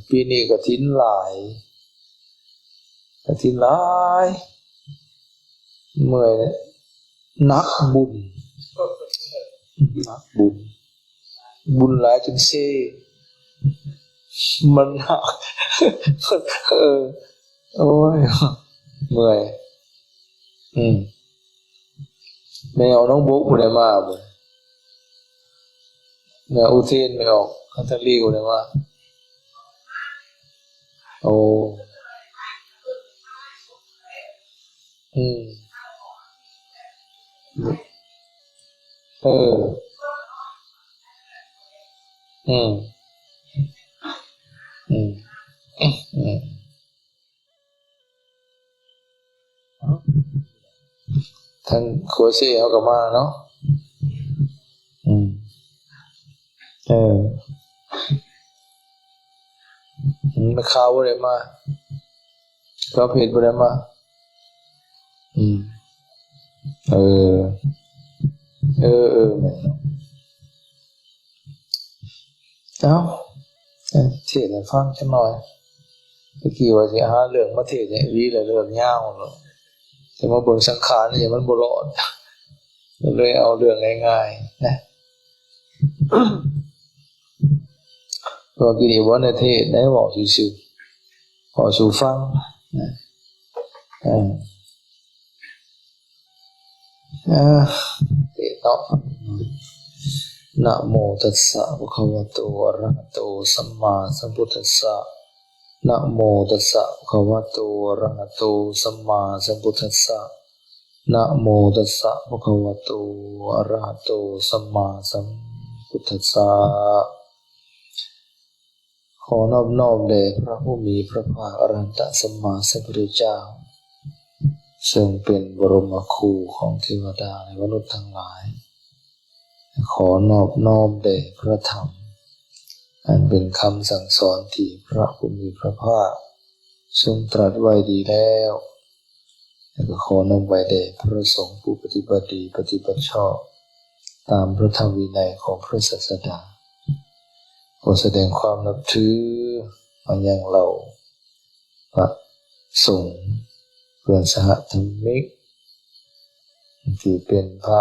ປີນີ້ກະຖິນຫຼາຍ ກະຖິນຫຼາຍ ເມື່ອຍ ໜັກບຸນ ໜັກບຸນ ບຸນຫຼາຍຈົນເຊ ມັນໜັກ ເອີ ໂອ້ຍ ເມື່ອຍ ອືມ ແມ່ອອກໜອງບົກບໍ່ໄດ້ມາບໍ່? ແມ່ອຸເທນ ແມ່ອອກຄັນທະລີບໍ່ໄດ້ມາ? ໂອ້ ອືມ ເອີ ອືມ ອືມ ອືມ ທາງຄົວເຊເຮົາກໍມາເນາະ ອືມ ເອີ ແມ່ຄ້າບໍ່ໄດ້ມາ ກໍເພັດບໍ່ໄດ້ມາ ອືມ ເອີ ເອີ ເອີ ແມ່ນເນາະ. ເອົ້າ ເທດໃຫ້ຟັງຈັກໜ່ອຍ. ຕະກີ້ວ່າຊິຫາເລື່ອງມາເທດໃຫ້ອີ່ຫຼີ ແລ້ວເລື່ອງຍາວເນາະ, ແຕ່ມາເບິ່ງສັງຂານນີ້ມັນບໍ່ລອດ ກໍເລີຍເອົາເລື່ອງງ່າຍໆນະ. ເພາະວ່າກີ້ນີ້ບໍ່ໄດ້ເທດໄດ໋ ເວົ້າຊື່ໆ ເວົ້າສູ່ຟັງນະ. ເອີ ເອີ ເນາະ. ນະໂມຕັດສະ ພະຄະວະໂຕ ອະລະຫະໂຕ ສຳມາສຳພຸດທັດສະ. ນະໂມຕັດສະ ພະຄະວະໂຕ ອະລະຫະໂຕ ສຳມາສຳພຸດທັດສະ. ນະໂມຕັດສະ ພະຄະວະໂຕ ອະລະຫະໂຕ ສຳມາສຳພຸດທັດສະ. ຂໍນອບນ້ອມແດ່ພະຜູ້ມີພະພາກ ອະລະຫັນຕະສຳມາສຳພຸດທະເຈົ້າ ເຊິ່ງເປັນບໍລົມມະຄູຂອງເທວະດາ ແລະ ມະນຸດທັງຫຼາຍ. ຂໍນອບນ້ອມແດ່ພະທຳ ອັນເປັນຄຳສັ່ງສອນທີ່ພະຜູ້ມີພະພາກຊົງຕລັດໄວ້ດີແລ້ວ. ແລະ ກໍຂໍນ້ອມໄຫວ້ແດ່ພະສົງຜູ້ປະຕິບັດດີ ປະຕິບັດຊອບຕາມພະທຳວິໄນຂອງພະສາສະດາ. ຂໍສະແດງຄວາມນັບຖືມາຍັງເຫຼົ່າພະສົງ ເພື່ອນສະຫະທຳມິກ ທີ່ເປັນພະ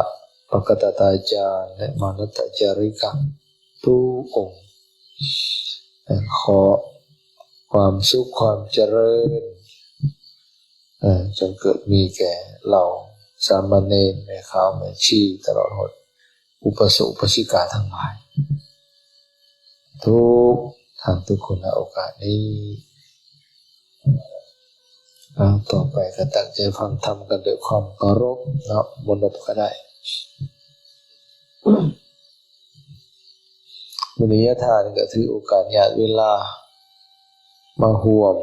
ປະກະຕະຕາຈານ ແລະ ມານັດຕະຈາລິກະທຸກອົງ. ຂໍຄວາມສຸກຄວາມຈະເລີນ ເອີ ຈົ່ງເກີດມີແກ່ເຫຼົ່າສາມະເນນ ແມ່ຂາວ ແມ່ຊີ ຕະຫຼອດຮອດອຸປາສົກອຸປາສິກາທັງຫຼາຍ ທຸກທ່ານທຸກຄົນໃນໂອກາດນີ້. ເອົາ ຕໍ່ໄປກໍຕັ້ງໃຈຟັງທຳກັນດ້ວຍຄວາມເຄົາລົບເນາະ, ບໍ່ລົບກໍໄດ້. ມື້ນີ້ຍາທ່ານກໍຖືໂອກາດຍາດເວລາມາຮ່ວມ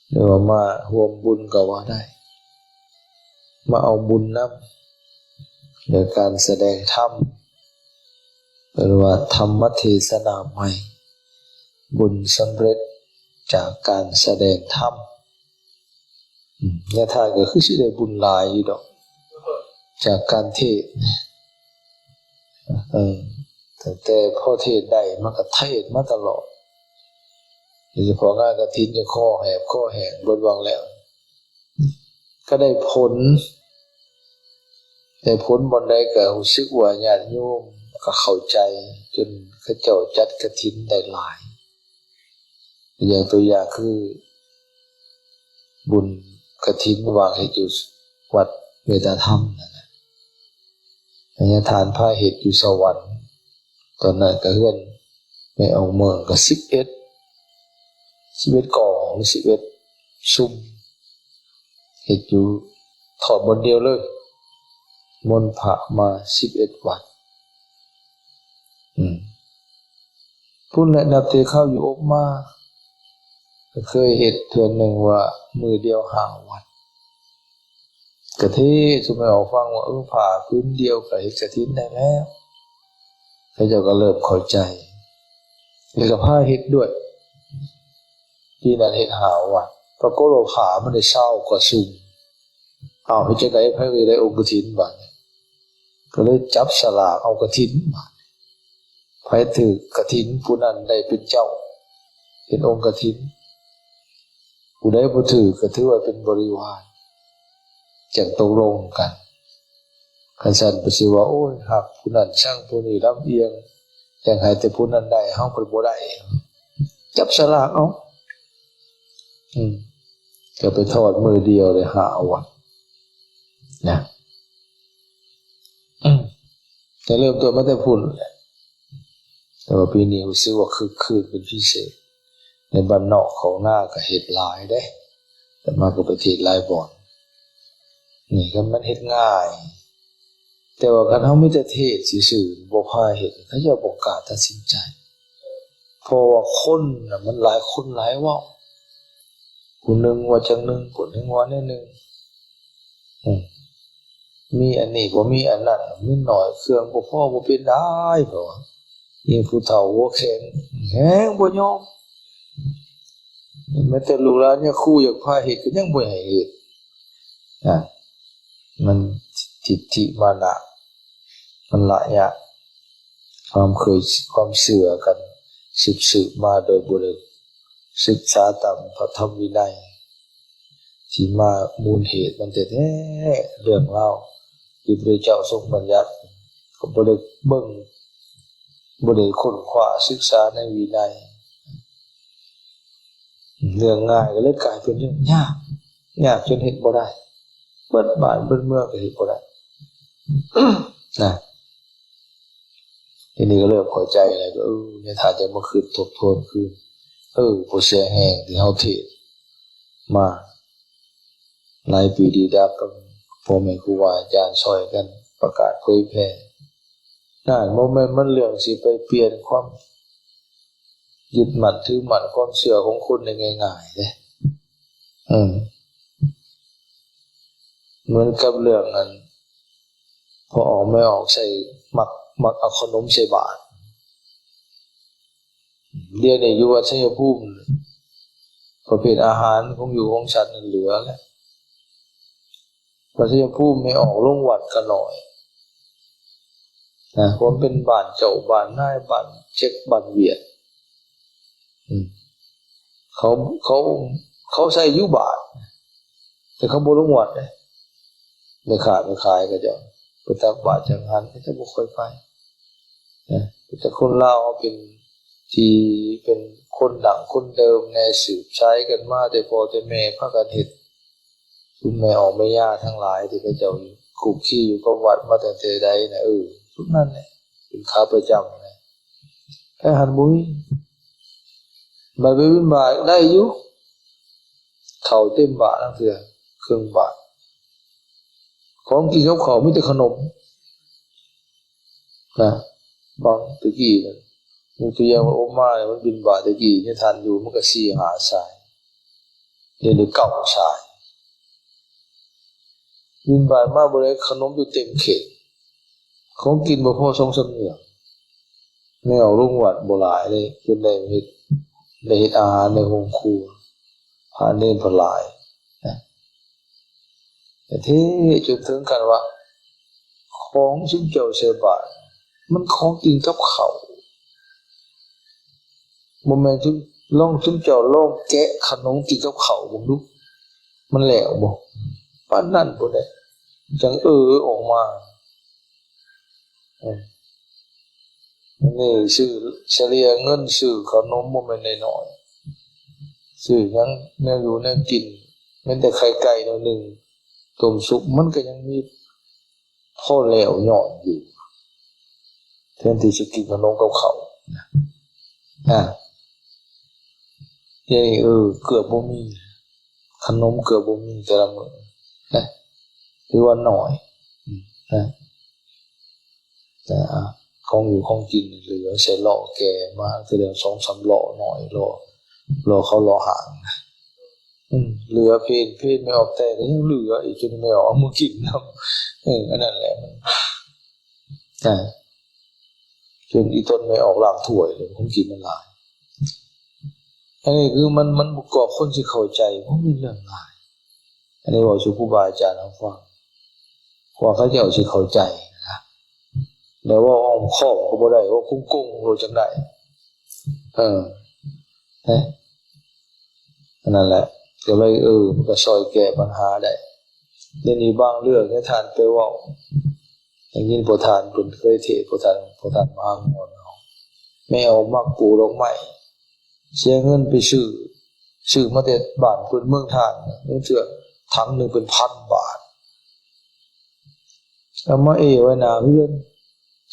ຫຼືວ່າມາຮ່ວມບຸນກໍວ່າໄດ້, ມາເອົາບຸນນຳ ໂດຍການສະແດງທຳ ເອີ້ນວ່າທຳມະເທສະນາໃໝ່, ບຸນສຳເລັດຈາກການສະແດງທຳ. ອາ ຍາທ່ານກໍຄືຊິໄດ້ບຸນຫຼາຍຢູ່ດອກ ຈາກການເທດ. ເອີ ຕັ້ງແຕ່ພໍເທດໄດ້ ມັນກໍເທດມາຕະຫຼອດ, ໂດຍສະເພາະງານກະຖິນ ກໍຄໍແຫບຄໍແຫ້ງເບິດຫວ່າງແລ້ວ. ກໍໄດ້ຜົນ, ໄດ້ຜົນບ່ອນໃດກໍຮູ້ສຶກວ່າຍາດໂຍມກໍເຂົ້າໃຈ, ຈົນເຂົາເຈົ້າຈັດກະຖິນໄດ້ຫຼາຍ. ຢ່າງຕົວຢ່າງຄືບຸນກະຖິນວ່າງເຮັດຢູ່ວັດເມດຕາທຳນັ້ນນະ, ຍາທ່ານພາເຮັດຢູ່ສະຫວັນ. ຕອນນັ້ນກໍເຮືອນແມ່ອອກເມືອງກໍສິບເອັດ ສິບເອັດກອງ ຫຼື ສິບເອັດຊຸມ ເຮັດຢູ່ທອດບ່ອນດຽວເລີຍ, ມົນພະມາສິບເອັດວັດ. ອືມ ພຸ້ນແຫຼະ ນັບແຕ່ເຂົ້າຢູ່ອົບມາ ກໍເຄີຍເຮັດເທື່ອໜຶ່ງວ່າມື້ດຽວຫ້າວັດ. ກະເທດສູ່ແມ່ອອກຟັງວ່າ ເອີ ຜ້າຜືນດຽວກໍເຮັດກະຖິນໄດ້ແລ້ວ. ເຂົາເຈົ້າກໍເລີ່ມເຂົ້າໃຈ ແລ້ວກໍພາເຮັດດ້ວຍ. ປີນັ້ນເຮັດຫ້າວັດ ປາກົດວ່າຜ້າມັນໄດ້ຊາວກວ່າຊຸມ. ເອົ້າ ເຮັດຈັ່ງໃດ ໃຜກໍໄດ້ອົງກະຖິນບາດນີ້? ກໍເລີຍຈັບສະຫຼາກເອົາກະຖິນບາດນີ້. ໃຜຖືກກະຖິນຜູ້ນັ້ນໄດ້ເປັນເຈົ້າ. ເຮັດອົງກະຖິນ. ຜູ້ໃດບໍ່ຖືກກໍຖືວ່າເປັນບໍລິວານ ຈັ່ງຕົກລົງກັນ. ຄັນຊັ້ນກໍຊິວ່າ ໂອ້ຍ ຮັກຜູ້ນັ້ນຊັງຜູ້ນີ້ລຳອຽງ ຈັ່ງໃຫ້ແຕ່ຜູ້ນັ້ນໄດ້ ເຮົາກໍບໍ່ໄດ້ ຈັບສະຫຼາກເອົາ. ອືມ ຈະໄປທອດມື້ດຽວໄດ້ຫ້າວັນນະ. ອືມ ຈະເລີ່ມຕົ້ນມາແຕ່ພຸ້ນແຫຼະ. ແຕ່ວ່າປີນີ້ຮູ້ສຶກວ່າຄຶກຄື້ນເປັນພິເສດ. ໃນບ້ານນອກຂອງນາກໍເຮັດຫຼາຍເດ້, ແຕ່ມາກໍໄປເທດຫຼາຍບ່ອນ. ນີ້ກໍມັນເຮັດງ່າຍ, ແຕ່ວ່າຄັນເຮົາມີແຕ່ເທດຊື່ໆ ບໍ່ພາເຮັດ, ເຂົາເຈົ້າບໍ່ກ້າຕັດສິນໃຈ. ເພາະວ່າຄົນນະ ມັນຫຼາຍຄົນຫຼາຍເວົ້າ, ຜູ້ໜຶ່ງວ່າຈັ່ງໜຶ່ງ, ຜູ້ໜຶ່ງວ່າແນວໜຶ່ງ. ອືມ ມີອັນນີ້ບໍ່ມີອັນນັ້ນ, ເງິນໜ້ອຍ ເຄື່ອງບໍ່ພໍ ບໍ່ເປັນໄດ້ ເພາະວ່າມີຜູ້ເຖົ້າຫົວແຂງແຮງບໍ່ຍອມ. ແມ້ແຕ່ລູກຫຼານຍາຄູຢາກພາເຮັດ ກໍຍັງບໍ່ໃຫ້ເຮັດ. ນະ ມັນທິດຖິມານະ, ມັນລະຍະ ຄວາມເຄີຍ ຄວາມເຊື່ອກັນສືບໆມາໂດຍບໍ່ໄດ້ສຶກສາຕາມພະທຳວິໄນ ທີ່ມາມູນເຫດມັນແທ້ໆ. ເລື່ອງລາວທີ່ພະເຈົ້າຊົງບັນຍັດ ກໍບໍ່ໄດ້ເບິ່ງ ບໍ່ໄດ້ຄົ້ນຄວ້າສຶກສາໃນວິໄນ. ເລື່ອງງ່າຍກໍເລີຍກາຍເປັນເລື່ອງຍາກ, ຍາກຈົນເຮັດບໍ່ໄດ້, ເບິດບ້ານເບິດເມືອງກໍເຮັດບໍ່ໄດ້ນະ. ທີນີ້ກໍເລີ່ມເຂົ້າໃຈແລ້ວ, ກໍ ເອີ ແມ່ນຖ້າຈະມາຄິດທົບທວນຄືນ, ເອີ ບໍ່ເສຍແຮງທີ່ເຮົາເທດມາ ຫຼາຍປີດີດັກກັບພໍ່ແມ່ຄູບາອາຈານຊ່ອຍກັນປະກາດເຜີຍແຜ່. ນັ້ນບໍ່ແມ່ນມັນເລື່ອງຊິໄປປ່ຽນຄວາມຍຶດໝັ້ນຖືໝັ້ນຄວາມເຊື່ອຂອງຄົນໄດ້ງ່າຍໆເດ້. ເອີ ເໝືອນກັບເລື່ອງອັນ ພໍ່ອອກແມ່ອອກໃສ່ ມັກ ມັກເອົາຂະໜົມໃສ່ບາດ. ດຽວນີ້ຢູ່ວັດໄຊຍະພູມ ປະເພດອາຫານຂອງຢູ່ຂອງສັນນັ້ນເຫຼືອແລ້ວ. ວັດໄຊຍະພູມແມ່ອອກລົງວັດກໍໜ້ອຍນະ, ເພາະມັນເປັນບ້ານເຈົ້າບ້ານນາຍ ບ້ານເຈັກບ້ານວຽດ. ອືມ ເຂົາ ເຂົາ ເຂົາໃສ່ຢູ່ບາດ ແຕ່ເຂົາບໍ່ລົງວັດເດ້. ແມ່ຄ້າແມ່ຂາຍເຂົາເຈົ້າໄປຕັກບາດຈັງຫັນ ເຂົາເຈົ້າບໍ່ຄ່ອຍໄປນະ. ແຕ່ຄົນລາວເຮົາເປັນທີ່ເປັນຄົນດັງຄົນເດີມແດ່ ສືບສາຍກັນມາແຕ່ພໍ່ແຕ່ແມ່ພາກັນເຮັດ. ຊຸມແມ່ອອກແມ່ຍ່າທັງຫຼາຍທີ່ເຂົາເຈົ້າຄຸກຄີຢູ່ກັບວັດມາຕັ້ງແຕ່ໃດນະ, ເອີ ຊຸມນັ້ນແຫຼະເປັນຂາປະຈຳນະ. ແຕ່ຫັນບໍ່ມີ. ບັດໄປບິນບາດໄດ້ຢູ່ ເຂົ້າເຕັມບາດ ລາງເທື່ອເຄິ່ງບາດ. ຂອງກິນກັບເຂົ້າມີແຕ່ຂະໜົມນະ. ບາງແຕ່ກີ້ນະ ຍົກຕົວຢ່າງວ່າ ໂອມານີ້ ມັນບິນບາດແຕ່ກີ້ຍັງທັນຢູ່ ມັນກໍສີ່ຫ້າສາຍ, ດຽວນີ້ເກົ້າສາຍ. ບິນບາດມາບໍ່ໄດ້ ຂະໜົມຢູ່ເຕັມເຂດ, ຂອງກິນບໍ່ພໍສອງສາມເມືອງ. ແມ່ອອກລົງວັດບໍ່ຫຼາຍເດ້ ຈົນໄດ້ເຮັດ ໄດ້ເຮັດອາຫານໃນໂຮງຄົວ, ພະເນນກໍຫຼາຍນະ. ແທ້ໆ ຈົນເຖິງຂັ້ນວ່າ ຂອງຊຸມເຈົ້າໃສ່ບາດ ມັນຂອງກິນກັບເຂົ້າ. ບໍ່ແມ່ນຊຸມ ລອງ ຊຸມເຈົ້າລອງແກະຂະໜົມກິນກັບເຂົ້າເບິ່ງດູ ມັນແຫຼວບໍ່? ປານນັ້ນພຸ້ນແຫຼະ ຈັ່ງເອີອອກມາ. ເອີ ອັນນີ້ຊື້ ສະເລ່ຍເງິນຊື້ເຂົ້າໜົມບໍ່ແມ່ນນ້ອຍໆ, ຊື້ຫຍັງແນວຢູ່ແນວກິນ ແມ່ນແຕ່ໄຂ່ໄກ່ໜ້ອຍໜຶ່ງ ຕົ້ມຊຸບ ມັນກໍຍັງມີພໍແລ້ວຍ້ອນຢູ່ ແທນທີ່ຊິກິນເຂົ້າໜົມກັບເຂົ້ານະ. ດຽວນີ້ ເອີ ເກືອບບໍ່ມີ ຂະໜົມເກືອບບໍ່ມີແຕ່ລະມື້ນະ ຖືວ່າໜ້ອຍນະ. ແຕ່ ອາ ຂອງຢູ່ຂອງກິນເຫຼືອ ໃສ່ລໍ້ແກ່ມາ ແຕ່ລະສອງສາມລໍ້ນ້ອຍ ລໍ້ ລໍ້ເຂົ້າລໍ້ຫ້າງນະ. ອືມ ເຫຼືອເພນ ເພນແມ່ອອກແຕ່ກໍຍັງເຫຼືອອີກ ຈົນແມ່ອອກເອົາມາກິນນຳ. ເອີ ອັນນັ້ນແຫຼະມັນ ອາ ຈົນອີ່ຕົນແມ່ອອກລ້າງຖ້ວຍເລີຍ ຂອງກິນມັນຫຼາຍ. ອັນນີ້ຄືມັນ ມັນປະກອບຄົນຊິເຂົ້າໃຈ ບໍ່ແມ່ນເລື່ອງງ່າຍ. ອັນນີ້ເວົ້າສູ່ຄູບາອາຈານເຮົາຟັງ ວ່າເຂົາເຈົ້າຊິເຂົ້າໃຈນະ. ແຕ່ເວົ້າອ້ອມຄ້ອມກໍບໍ່ໄດ້ ເວົ້າກົງໆໂລດຈັ່ງໄດ້. ເອີ ນະ ອັນນັ້ນແຫຼະ ກໍເລີຍ ເອີ ມັນກໍຊ່ອຍແກ້ບັນຫາໄດ້. ດຽວນີ້ບາງເລື່ອງ ໃຫ້ທ່ານໄປເວົ້າ ໄດ້ຍິນພໍ່ທ່ານເພິ່ນເຄີຍເທດ ພໍ່ທ່ານ ພໍ່ທ່ານມະຫາງອນເຮົາ ແມ່ອອກມັກປູກດອກໄມ້ ເສຍເງິນໄປຊື້ ຊື້ມາແຕ່ບ້ານເພິ່ນເມືອງທານ ລາງເທື່ອຖັງໜຶ່ງເປັນພັນບາດ ເອົາມາເອໄວ້ໜ້າເຮືອນ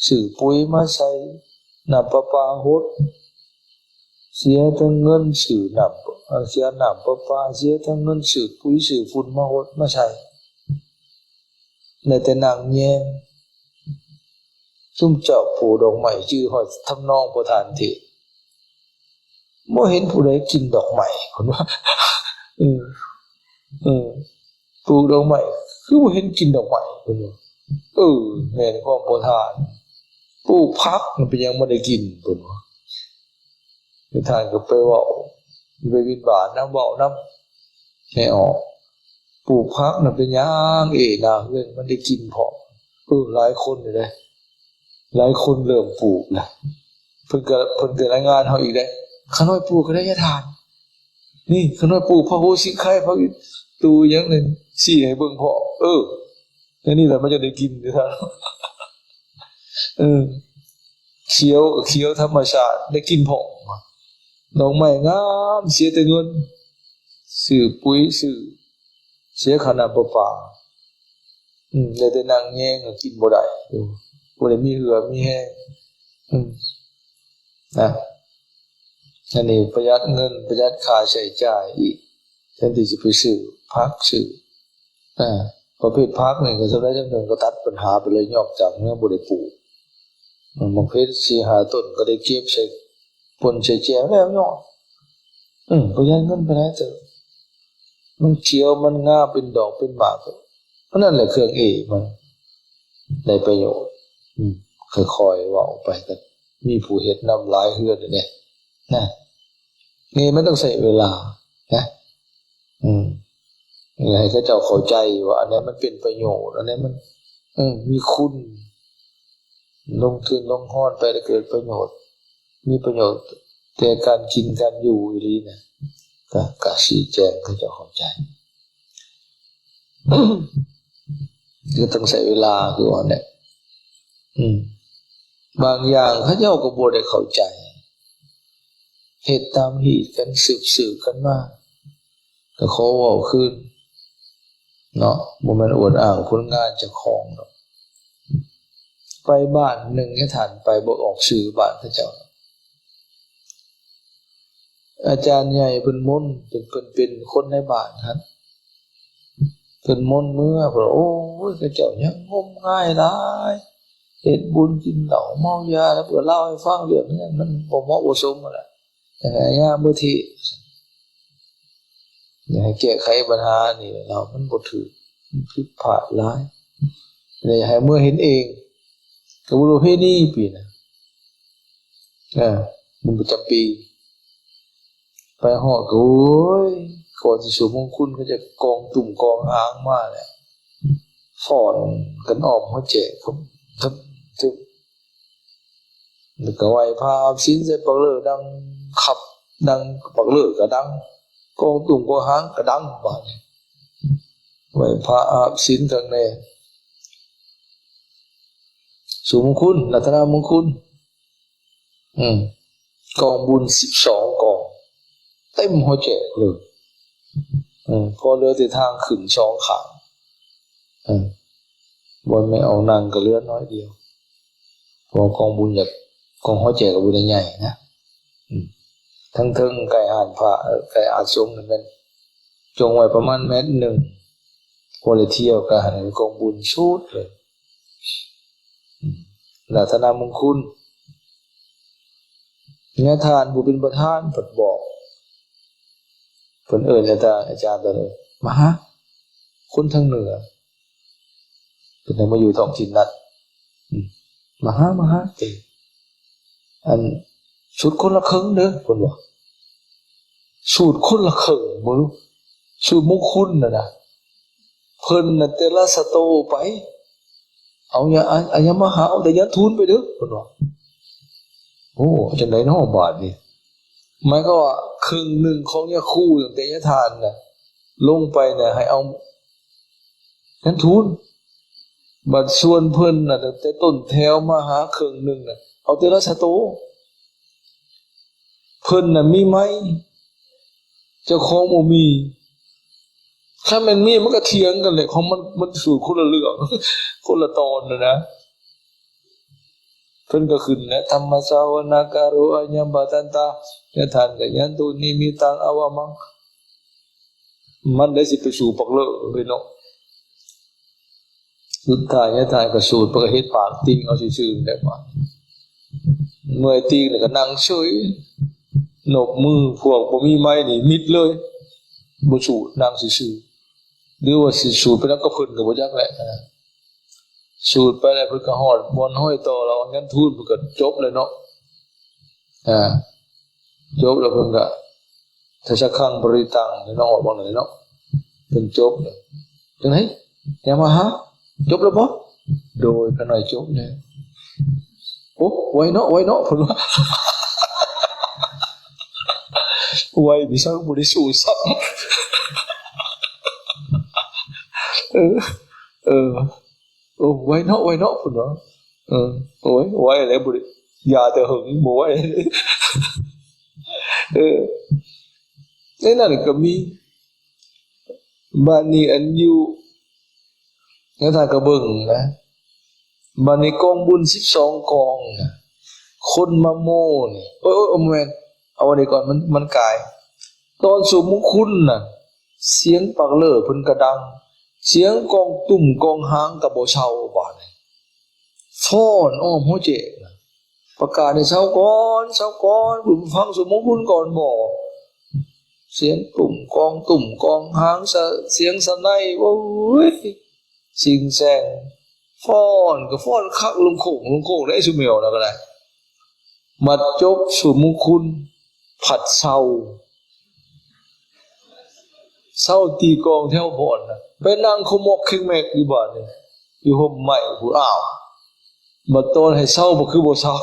ຊື້ປຸ໋ຍມາໃສ່ ນ້ຳປະປາຫົດ ເສຍທັງເງິນຊື້ນ້ຳ ເສຍນ້ຳປະປາ ເສຍທັງເງິນຊື້ປຸ໋ຍຊື້ຝຸ່ນມາຫົດມາໃສ່ ໄດ້ແຕ່ນັ່ງແຍງ. ຊຸມເຈົ້າປູກດອກໄມ້ ຈື່ຮອດທຳນອງພໍ່ທ່ານເທດ ບໍ່ເຫັນຜູ້ໃດກິນດອກໄມ້ ເພິ່ນວ່າ ເອີ ເອີ ປູກດອກໄມ້ ຄືບໍ່ເຫັນກິນດອກໄມ້ ເພິ່ນວ່າ. ເອີ ແມ່ນຄວາມພໍ່ທ່ານ ປູກຜັກມັນເປັນຫຍັງບໍ່ໄດ້ກິນ ເພິ່ນວ່າ. ທ່ານກໍໄປເວົ້າ ໄປບິນບາດນຳ ເວົ້ານຳ ແມ່ອອກ ປູກຜັກນະເປັນຫຍັງ ເອ ໜ້າເຮືອນມັນໄດ້ກິນພ້ອມ. ເອີ ຫຼາຍຄົນຢູ່ເດ້ ຫຼາຍຄົນເລີ່ມປູກນະ ເພິ່ນກໍ ເພິ່ນກໍລາຍງານເຮົາອີກເດ້ ຂ້ານ້ອຍປູກກໍໄດ້ຍາທ່ານ ນີ້ຂ້ານ້ອຍປູກພະໂຫສິໄຄ ພະວິຕູຫຍັງນັ້ນ ຊີ້ໃຫ້ເບິ່ງພ້ອມ. ເອີ ແນວນີ້ແຫຼະມັນຈະໄດ້ກິນ ເອີ ຂຽວກໍຂຽວທຳມະຊາດ ໄດ້ກິນພ້ອມ ດອກໄມ້ງາມ ເສຍແຕ່ເງິນ ຊື້ປຸ໋ຍ ຊື້ ເສຍຄ່ານ້ຳປະປາ ອືມ ໄດ້ແຕ່ນັ່ງແຍງ ກໍກິນບໍ່ໄດ້ ບໍ່ໄດ້ມີເຫື່ອມີແຮງ ອືມ ນະ ອັນນີ້ປະຢັດເງິນ ປະຢັດຄ່າໃຊ້ຈ່າຍອີກ ແທນທີ່ຈະໄປຊື້ຜັກຊື້ ອາ ປະເພດຜັກນີ້ກໍສ່ຳໃດສ່ຳໜຶ່ງກໍຕັດບັນຫາໄປເລີຍ ຍອກຈາກເມືອງບໍ່ໄດ້ປູກ ໝາກເຜັດສີ່ຫ້າຕົ້ນກໍໄດ້ເກັບໃສ່ປົ່ນໃສ່ແຈ່ວແລ້ວຍອກ ເອີ ປະຢັດເງິນໄປຫຼາຍເຕີບ ມັນຂຽວ ມັນງາມ ເປັນດອກເປັນໝາກ ອັນນັ້ນແຫຼະເຄື່ອງເອ ມັນໄດ້ປະໂຫຍດ ອືມ ຄ່ອຍໆເວົ້າໄປ ກໍມີຜູ້ເຮັດນຳຫຼາຍເຮືອນແດ່ ນະ ນີ້ມັນຕ້ອງໃຊ້ເວລານະ ອືມ ໃຫ້ເຂົາເຈົ້າເຂົ້າໃຈວ່າອັນໃດມັນເປັນປະໂຫຍດ ອັນໃດມັນ ເອີ ມີຄຸນ ລົງທຶນລົງຮອນໄປແລ້ວເກີດປະໂຫຍດ ມີປະໂຫຍດແກ່ການກິນການຢູ່ອີ່ຫຼີນະ ກະ ກະຊີ້ແຈງໃຫ້ເຂົາເຈົ້າເຂົ້າໃຈ ຄືຕ້ອງໃຊ້ເວລາ ຄືວ່າແຫຼະ ອືມ ບາງຢ່າງເຂົາເຈົ້າກໍບໍ່ໄດ້ເຂົ້າໃຈ ເຮັດຕາມຮີດກັນ ສືບໆກັນມາ ກໍຂໍເວົ້າຄືນເນາະ ບໍ່ແມ່ນອວດອ້າງຜົນງານເຈົ້າຂອງດອກ ໄປບ້ານໜຶ່ງ ໃຫ້ທ່ານໄປ ບໍ່ອອກຊື່ບ້ານເຂົາເຈົ້າ ອາຈານໃຫຍ່ເພິ່ນມົນ ເປັນ ເພິ່ນເປັນຄົນໃນບ້ານຫັ້ນ ເພິ່ນມົນເມືອ ເພິ່ນ ໂອ້ຍ ເຂົາເຈົ້າຍັງງົມງາຍຫຼາຍ ເຮັດບຸນກິນເຫຼົ້າເມົາຢາ ແລ້ວເພິ່ນເລົ່າໃຫ້ຟັງເລື່ອງນັ້ນ ມັນບໍ່ເໝາະບໍ່ສົມຫັ້ນແຫຼະ ຢາກໃຫ້ຍາມເມືອເທດ ຢາກໃຫ້ແກ້ໄຂບັນຫານີ້ ເຮົາມັນບໍ່ຖືກ ມັນຜິດພາດຫຼາຍ ແລະຢາກໃຫ້ເມືອເຫັນເອງ ກະບຸນປະເພນີປີນະ ເອີ ບຸນປະຈຳປີ ໄປຮອດກະ ໂອ້ຍ ກ່ອນຊິສວດມົງຄຸນ ເຂົາຈະກອງຕຸ່ມກອງຫາງມາແລ້ວ ຟ້ອນກັນອ້ອມຫົວແຈກ ແລ້ວກໍໄຫວ້ພະອາບສິນໃສ່ປາກເລີດັງຄັບ ດັງ ປາກເລີກະດັງ ກອງຕຸ່ມກອງຫາງກະດັງ ບາດນີ້ ໄຫວ້ພະອາບສິນຂ້າງໃນ ສຸມົງຄຸນ ລັດຕະນະມົງຄຸນ ອືມ ກອງບຸນສິບສອງກອງ ເຕັມຫົວແຈກເລີຍ ອືມ ພໍເຫຼືອແຕ່ທາງຂຶ້ນສອງຂ້າງ ອືມ ບ່ອນແມ່ອອກນັ່ງກໍເຫຼືອໜ້ອຍດຽວ ເພາະວ່າກອງບຸນຢາກ ກອງຫົວແຈກກໍບໍ່ໄດ້ໃຫຍ່ນະ ອືມ ທັງເທິງໃກ້ຮ້ານພະ ໃກ້ອາສົງນີ້ແມ່ນຈົງໄວ້ປະມານແມັດໜຶ່ງ ພໍໄດ້ທ່ຽວກະໃຫ້ກອງບຸນສຸດເລີຍ ອືມ ລັດຕະນະມົງຄຸນ ຍາທ່ານຜູ້ເປັນປະທານເພິ່ນບອກ ເພິ່ນເອີ້ນອາຈານ ອາຈານຕອນນັ້ນ ມາຫາ ຄົນທາງເໜືອ ເພິ່ນໄດ້ມາຢູ່ທ້ອງຖິ່ນນັ້ນ ອືມ ມາຫາ ມາຫາ ເອີ ອັນ ສູດຄົນລະເຄິ່ງເດີ ເພິ່ນວ່າ ສູດຄົນລະເຄິ່ງ ເບິ່ງ ສູດມົງຄຸນນະນະ ເພິ່ນນະແຕ່ລະສະໂຕໄປ ເອົາຍາ ອາ ອາຍາມາຫາ ເອົາແຕ່ຍາທູນໄປເດີ ເພິ່ນວ່າ ໂອ້ ຈັ່ງໃດນໍບາດນີ້ ໝາຍຄວາມວ່າ ເຄິ່ງໜຶ່ງຂອງຍາຄູ ຕັ້ງແຕ່ຍາທ່ານນະ ລົງໄປນະ ໃຫ້ເອົາເງິນທຶນ. ບັດສ່ວນເພິ່ນນະ ຕັ້ງແຕ່ຕົ້ນແຖວມາຫາເຄິ່ງໜຶ່ງນະ ເອົາແຕ່ລະຊາໂຕ. ເພິ່ນນະມີໄມ້ ເຈົ້າຂອງບໍ່ມີ. ຄັນແມ່ນມີມັນກໍຖຽງກັນແຫຼະ ຂອງມັນ ມັນສູດຄົນລະເລື່ອງ ຄົນລະຕອນນະນະ. ເພິ່ນກໍຂຶ້ນແຫຼະ ທຳມະສາວະນະກາໂຣອາຍັມປະຕັນຕາ ຍະທ່ານກໍຍັນຕຸນິມິຕັງອາວະມັງ. ມັນໄດ້ຊິໄປສູ້ປັກເລີເລີຍເນາະ. ສຸດທ້າຍຍາທ່ານກໍສູດ ເພິ່ນກໍເຮັດປາກຕິ່ງເອົາຊື່ໆ ແບບວ່າເມື່ອຍຕິ່ງແລ້ວກໍນັ່ງເສີຍ ນົບມື. ພວກບໍ່ມີໄມ້ນີ້ມິດເລີຍ ບໍ່ສູດ ນັ່ງຊື່ໆ. ຫຼືວ່າຊິສູດໄປນຳກັບເພິ່ນກໍບໍ່ຈັກແຫຼະ. ສູດໄປແລ້ວເພິ່ນກໍຮອດບ່ອນຮອຍຕໍ່ລາວ ເງິນທຶນເພິ່ນກໍຈົບແລ້ວເນາະ. ອ່າ ຈົບແລ້ວເພິ່ນກໍ ທັດສະຄັງປະລິຕັງເນາະ ວ່ານັ້ນເນາະ. ເພິ່ນຈົບແລ້ວ ຈັ່ງໃດ ແນມມາຫາ ຈົບແລ້ວບໍ່? ໂດຍ ຂ້ານ້ອຍຈົບແລ້ວ. ໂອ້ ໄວເນາະ ໄວເນາະ ເພິ່ນວ່າ. ໄວມີສັງ ບໍ່ໄດ້ສູ້ຊ້ຳ. ເອີ ເອີ ໂອ້ ໄວເນາະ ໄວເນາະ ເພິ່ນວ່າ. ເອີ ໂອ້ຍ ໄວແລ້ວ ບໍ່ໄດ້ຢາແຕ່ເຫິງ ບໍ່ໄວ. ເອີ ໃນນັ້ນກໍມີ. ບາດນີ້ອັນຢູ່ ແລ້ວທ່ານກໍເບິ່ງນະ ບາດນີ້ກອງບຸນສິບສອງກອງນະ ຄົນມາໂມ້ນີ້ ໂອ້ຍ ໂອ້ຍ ບໍ່ແມ່ນ ເອົາອັນນີ້ກ່ອນ ມັນ ມັນກາຍ. ຕອນສຸມມຸງຄຸນນະ ສຽງປາກເລີເພິ່ນກະດັງ ສຽງກອງຕຸ້ມກອງຫາງກະບໍ່ເຊົາ. ບາດນີ້ຟ້ອນອ້ອມຫົວແຈກນະ ປະກາດໃຫ້ເຊົາກ່ອນ ເຊົາກ່ອນ ເບິ່ງຟັງສຸມມຸງຄຸນກ່ອນບໍ. ສຽງຕຸ້ມກອງຕຸ້ມກອງຫາງ ສະ ສຽງສະໄນ ໂອ້ຍ ຊິງແຊງ ຟ້ອນກໍຟ້ອນຄັກ ລົງໂຄ້ງລົງໂຄ້ງໄດ້ ຊຸມແມວນະກໍໄດ້. ບັດຈົບສຸມມຸງຄຸນ ພັດເຊົາ ເຊົາຕີກອງແຖວຟ້ອນນະ ໄປນັ່ງຂະໝອກເຄັງແໝກຢູ່ບາດນີ້ ຢູ່ຮົ່ມໄມ້ພຸ້ນ. ອ້າວ ບັດຕອນໃຫ້ເຊົາ ບໍ່ຄືບໍ່ເຊົາ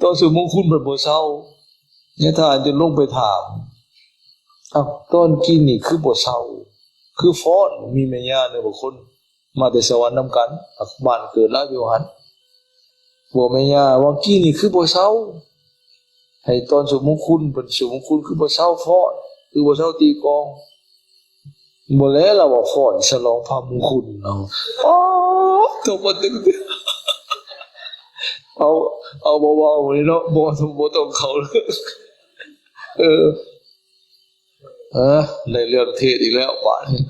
ຕອນສຸມມຸງຄຸນເພິ່ນບໍ່ເຊົາ. ຍາທ່ານຈຶ່ງລົງໄປຖາມ ອ້າວ ຕອນກີ້ນີ້ຄືບໍ່ເຊົາ ຄືຟ້ອນ? ມີແມ່ຍ່າໜຶ່ງບາງຄົນ ມາແຕ່ສະຫວັນນຳກັນ ບ້ານເກີດລາວຢູ່ຫັ້ນ. ບອກແມ່ຍ່າວ່າ ກີ້ນີ້ຄືບໍ່ເຊົາ ໃຫ້ຕອນສຸມມຸງຄຸນ ເພິ່ນສຸມມຸງຄຸນຄືບໍ່ເຊົາຟ້ອນ ຄືບໍ່ເຊົາຕີກອງ? ບໍ່ແລະ ລາວວ່າຟ້ອນສະຫຼອງພະມຸງຄຸນເນາະ. ອໍ ຕົກບໍ່ຕຶກ ເອົາ ເອົາບໍ່ເວົ້ານີ້ເນາະ ບໍ່ ບໍ່ຕ້ອງເຂົ້າເລີຍ. ເອີ ເອີ ໄດ້ເລື່ອງເທດອີກແລ້ວບາດນີ້.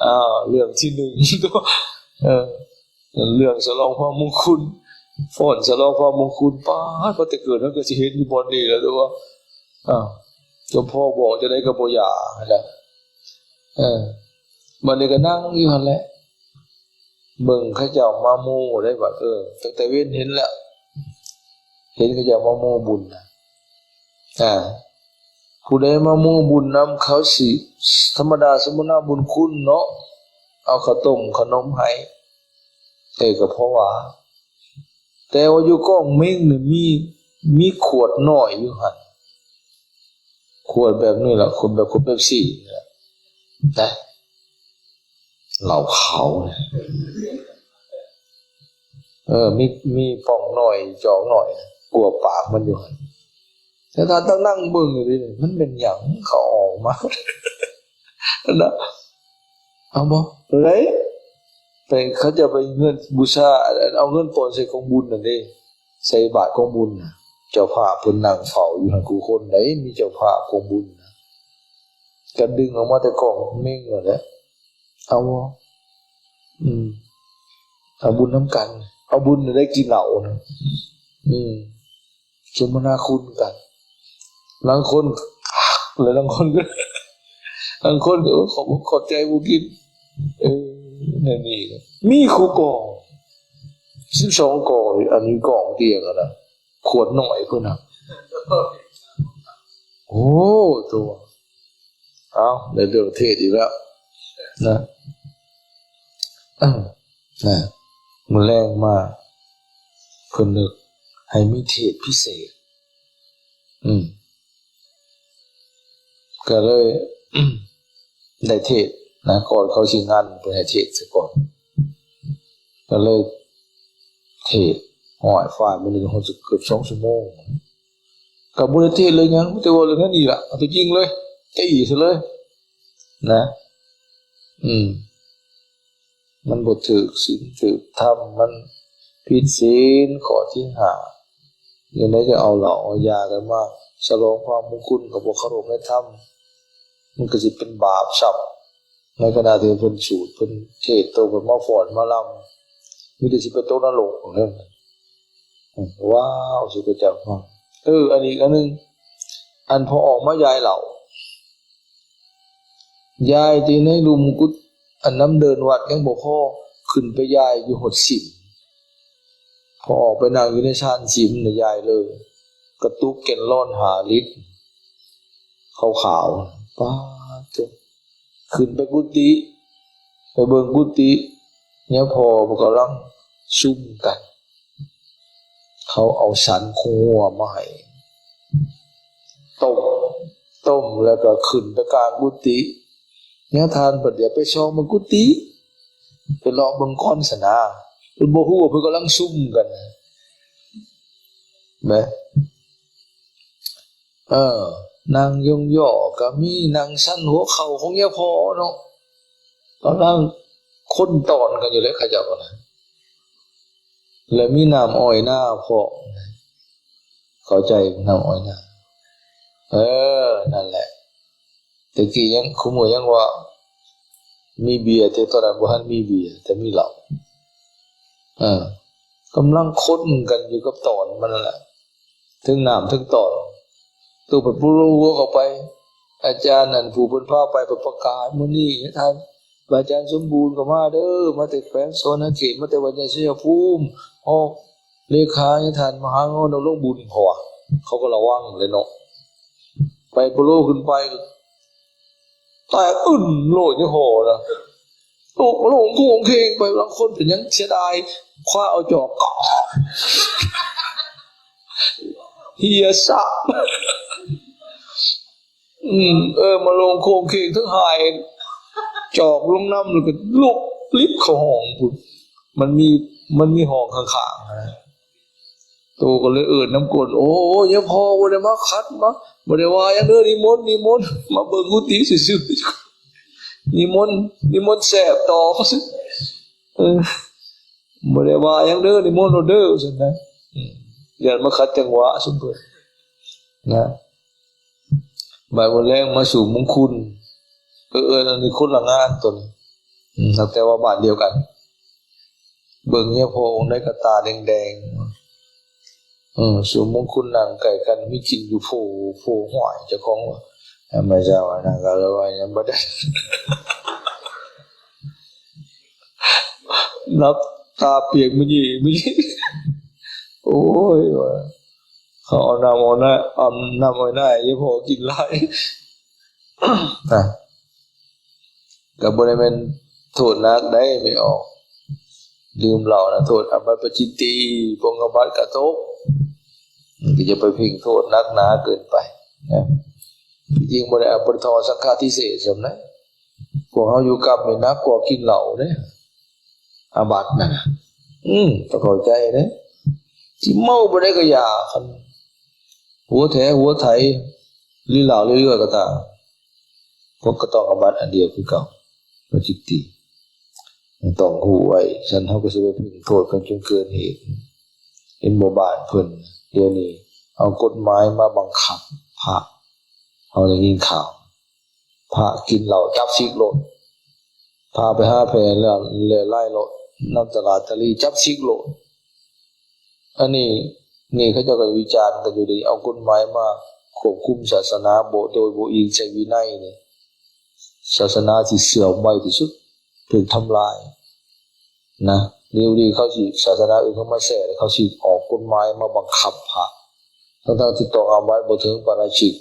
ອ້າວ ເລື່ອງທີໜຶ່ງ ເອີ ເລື່ອງສະຫຼອງພະມຸງຄຸນ ຟ້ອນສະຫຼອງພະມຸງຄຸນ. ປາດ ວ່າແຕ່ເກີດມັນກໍຊິເຫັນຢູ່ບ່ອນນີ້ແລ້ວຕົວະ. ອ້າວ ເຈົ້າພໍ່ບອກຈັ່ງໃດກໍບໍ່ຢາກຫັ້ນແຫຼະ. ເອີ ບາດນີ້ກໍນັ່ງຢູ່ຫັ້ນແຫຼະ ເບິ່ງເຂົາເຈົ້າມາໂມ້ໄດ້ບາດ. ເອີ ຕັ້ງແຕ່ເວັນເຫັນແລ້ວ ເຫັນເຂົາເຈົ້າມາໂມ້ບຸນນະ. ອ່າ ຜູ້ໃດມາໂມ້ບຸນນຳ ເຂົາຊິ ທຳມະດາ ສົມມະນາບຸນຄຸນເນາະ ເອົາເຂົ້າຕົ້ມເຂົ້າໜົມໃຫ້ ເອີ ກໍພໍວ່າ. ແຕ່ວ່າຢູ່ກອງເມັງນີ້ ມີ ມີຂວດນ້ອຍຢູ່ຫັ້ນ ຂວດແບບນີ້ລະ ຂວດແບບ ຂວດເປັບຊີນີ້ລະນະ. ເຫຼົ້າຂາວ ເອີ ມີ ມີປ່ອງໜ້ອຍ ຈອກໜ້ອຍ ກວມປາກມັນຢູ່ຫັ້ນ. ແຕ່ຖ້າຕັ້ງນັ່ງເບິ່ງຢູ່ນີ້ ມັນເປັນຫຍັງເຂົາເອົາອອກມານະ? ເອົາບໍ່? ໄດ້ ໄປ ເຂົາເຈົ້າໄປເງິນບູຊາ ເອົາເງິນປ່ອຍໃສ່ກອງບຸນຫັ້ນເດ້ ໃສ່ບາດກອງບຸນນະ. ເຈົ້າພາບເພິ່ນນັ່ງເຝົ້າຢູ່ຫັ້ນຄູ່ຄົນໃດ໋ ມີເຈົ້າພາບກອງບຸນນະ ກະດຶງອອກມາແຕ່ກອງເມັງນັ້ນແຫຼະ. ເອົາບໍ່? ອືມ ເອົາບຸນນຳກັນ ເອົາບຸນໄດ້ກິນເຫຼົ້ານະ. ອືມ ສົມມະນາຄຸນກັນ ລາງຄົນ ແລະ ລາງຄົນກໍ ລາງຄົນກໍ ເອີ ຂອບອົກຂອບໃຈ ບໍ່ກິນ. ເອີ ແນວນີ້ ມີຄູ່ກອງ ສິບສອງກອງ ອັນນີ້ກອງຕຽງຫັ້ນນະ ຂວດນ້ອຍພຸ້ນນະ. ໂອ້ ໂຕ ເອົ້າ ໄດ້ເລື່ອງເທດອີກແລ້ວນະ ນະ. ມື້ແລງມາ ເພິ່ນເລີກໃຫ້ມີເທດພິເສດ ອືມ ກໍເລີຍ ໄດ້ເທດນະ ກ່ອນເຂົາຊິງັນ ເພິ່ນໃຫ້ເທດຊະກ່ອນ ກໍເລີຍເທດ ໂອ້ຍ ຟາດມື້ໜຶ່ງຮອດເກືອບສອງຊົ່ວໂມງ ກໍບໍ່ໄດ້ເທດເລື່ອງຫຍັງ ມີແຕ່ເວົ້າເລື່ອງນັ້ນນີ້ລະ ເອົາຕົວຈິງເລີຍ ຕີຊະເລີຍນະ ອືມ ມັນບໍ່ຖືກສິນຖືກທຳ ມັນຜິດສິນຂໍ້ທີຫ້າ ຈັ່ງໃດຈະເອົາເຫຼົ້າເອົາຢາກັນມາສະຫຼອງພະມຸງຄຸນ ກໍບໍ່ເຄົາລົບໃນທຳ ມັນກໍຊິເປັນບາບຊ້ຳ ໃນຂະນະທີ່ເພິ່ນສູດເພິ່ນເທດໂຕ ເພິ່ນມາຟ້ອນມາລຳ ມີແຕ່ຊິໄປຕົກນະລົກເດ້. ວ້າວ ສຸກະຈັກຟັງ ເອີ ອັນອີກອັນໜຶ່ງ ອັນພໍອອກມາຢາຍເຫຼົ້າ ຢາຍທີ່ໃນລຸ່ມກຸດ ອັນນຳເດີ່ນວັດຍັງບໍ່ພໍ ຂຶ້ນໄປຢາຍຢູ່ຮອດສິມ ພໍອອກໄປນັ່ງຢູ່ໃນຊານສິມນະ ຢາຍເລີຍ ກະຕຸກແກ່ນລອນຫ້າລິດ ຂາວໆ ປາດໂທ້ ຂຶ້ນໄປກຸຕິ ໄປເບິ່ງກຸຕິ ຍາພໍ່ເພິ່ນກຳລັງຊຸມກັນ ເຂົາເອົາສັນຄົວມາໃຫ້ ຕົ້ມ ຕົ້ມແລ້ວກໍຂຶ້ນໄປກາງກຸຕິ ຍາທ່ານເພິ່ນຢາກໄປສ່ອງເບິ່ງກຸຕິ ໄປເລາະເບິ່ງກ່ອນຊັ້ນນາ ເພິ່ນບໍ່ຮູ້ວ່າເພິ່ນກຳລັງຊຸມກັນນະ ແມ່ນ ເອີ ນັ່ງຍົງຍໍກໍມີ ນັ່ງສັນຫົວເຂົ່າຂອງຍາພໍ່ເນາະ ກຳລັງຄົນຕອນກັນຢູ່ແຫຼະ ເຂົາເຈົ້າກໍນະ ແລະມີນ້ຳອ້ອຍນາພ້ອມ ເຂົ້າໃຈນ້ຳອ້ອຍນາ ເອີ ນັ້ນແຫຼະ ແຕ່ກີ້ຍັງ ຄຸມື້ຍັງວ່າມີເບຍ ແຕ່ຕອນນັ້ນບໍ່ທັນມີເບຍ ແຕ່ມີເຫຼົ້າ ເອີ ກຳລັງຄົນກັນຢູ່ກັບຕອນມັນນັ້ນແຫຼະ ເທິງນ້ຳເທິງຕອນ ໂຕໄປປຸໂລຫົວເຂົ້າໄປ ອາຈານນັ້ນຜູ້ເພິ່ນພາໄປ ເພິ່ນປະກາດມື້ນີ້ ທ່ານ ພະອາຈານສົມບູນກໍມາເດີ ມາແຕ່ແຂວງສະຫວັນນະເຂດ ມາແຕ່ວັດໃຫຍ່ໄຊຍະພູມ ຮອງເລຂາ ທ່ານມະຫາງອນດຳລົງບຸນ ເພາະວ່າເຂົາກໍລະວັງແຫຼະເນາະ ໄປປຸໂລຂຶ້ນໄປ ແຕກອຶ້ນໂລດຍາພໍ່ນະ ໂຕກມາລົງໂຄງເຄງໄປ ລາງຄົນເປັນຫຍັງເສຍດາຍ ຄວ້າເອົາຈອກ ເຫຍສາບ ອືມ ເອີ ມາລົງໂຄງເຄງ ທັງຫາຍ ຈອກລົງນຳ ແລ້ວກໍລຸກລິບເຂົ້າຫ້ອງພຸ້ນ ມັນມີ ມັນມີຫ້ອງຂ້າງໆນະ ໂຕກໍເລີຍເອີ້ນນຳກົ້ນ ໂອ້ຍ ຍາພໍ່ບໍ່ໄດ້ມາຂັດ ມາ ບໍ່ໄດ້ວ່າຫຍັງເດີ ນິມົນ ນິມົນ ມາເບິ່ງກຸຕິຊື່ໆ ນິມົນ ນິມົນແຊບຕໍ່ ເອີ ບໍ່ໄດ້ວ່າຫຍັງເດີ ນິມົນໂລດເດີ ວ່າຊັ້ນນະ ອືມ ຢ້ານມາຂັດຈັງຫວະຊຸມເພິ່ນນະ ບ່າຍມື້ແລງມາສູບມຸງຄຸນ ເອີ ເອີ ອັນນີ້ຄົນລະງານໂຕນີ້ ອືມ ແຕ່ວ່າບ້ານດຽວກັນ ເບິ່ງຍາພໍ່ອົງໃດກໍຕາແດງໆ ເອີ ສູບມຸງຄຸນນັ່ງໃກ້ກັນ ມີກິນຢູ່ໂພ ໂພ ຫ້ວຍ ເຈົ້າຂອງວ່າ ມາເຈົ້ານະ ກໍເລີຍວ່າຍັງບໍ່ໄດ້ ນັບຕາປຽກມື້ນີ້ ມື້ນີ້ ໂອ້ຍ ວ່າ ເຂົາເອົານ້ຳເອົານາ ເອົານ້ຳເອົານາໃຫ້ຍາພໍ່ກິນຫຼາຍ ນະ ກໍບໍ່ໄດ້ແມ່ນໂທດໜັກໃດ ແມ່ອອກ ດື່ມເຫຼົ້ານະ ໂທດອາບັດປາຈິດຕີ ປົງອາບັດກະຕົກ ມັນກໍຢ່າໄປເພັ່ງໂທດໜັກໜາເກີນໄປນະ ທີ່ຈິງບໍ່ໄດ້ ອາບັດທອງສັງຄະຕິເສດສ່ຳໃດ ພວກເຮົາຢູ່ກັບນີ້ໜັກກວ່າກິນເຫຼົ້າເດ້ ອາບັດນັ້ນນະ ອືມ ຕ້ອງເຂົ້າໃຈເດ້ ຊິເມົາປານໃດກໍຢ່າ ຄັນຫົວແຖຫົວໄຖ ຫຼື ເຫຼົ້າເລື້ອຍໆກໍຕາມ ພວກກໍຕ້ອງອາບັດອັນດຽວຄືເກົ່າ ປາຈິດຕີ ຕ້ອງຮູ້ໄວ້ ຊັ້ນເຮົາກໍຊິໄປເພັ່ງໂທດກັນຈົນເກີນເຫດ ເຫັນບໍ່ ບ້ານເພິ່ນ ດຽວນີ້ເອົາກົດໝາຍມາບັງຄັບພະ ເຮົາໄດ້ຍິນຂ່າວ ພະກິນເຫຼົ້າຈັບສິກໂລດ ພາໄປຫາແຜ່ແລ້ວ ແລ່ໄລ່ໂລດ ນຳຕະຫຼາດຕະລີ ຈັບສິກໂລດ ອັນນີ້ ນີ້ເຂົາເຈົ້າກໍວິຈານກັນຢູ່ເດ ເອົາກົດໝາຍມາຄວບຄຸມສາສະໜາ ບໍ່ ໂດຍບໍ່ອີງໃສ່ວິໄນນີ້ ສາສະໜາທີ່ເສື່ອມໄວທີ່ສຸດ ຖືກທຳລາຍນະ ດຽວນີ້ເຂົາຊິ ສາສະໜາອື່ນເຂົາມາແຊກ ເຂົາຊິອອກກົດໝາຍມາບັງຄັບພະ ທັງໆທີ່ຕ້ອງອາບັດບໍ່ເຖິງປາຣາຊິກ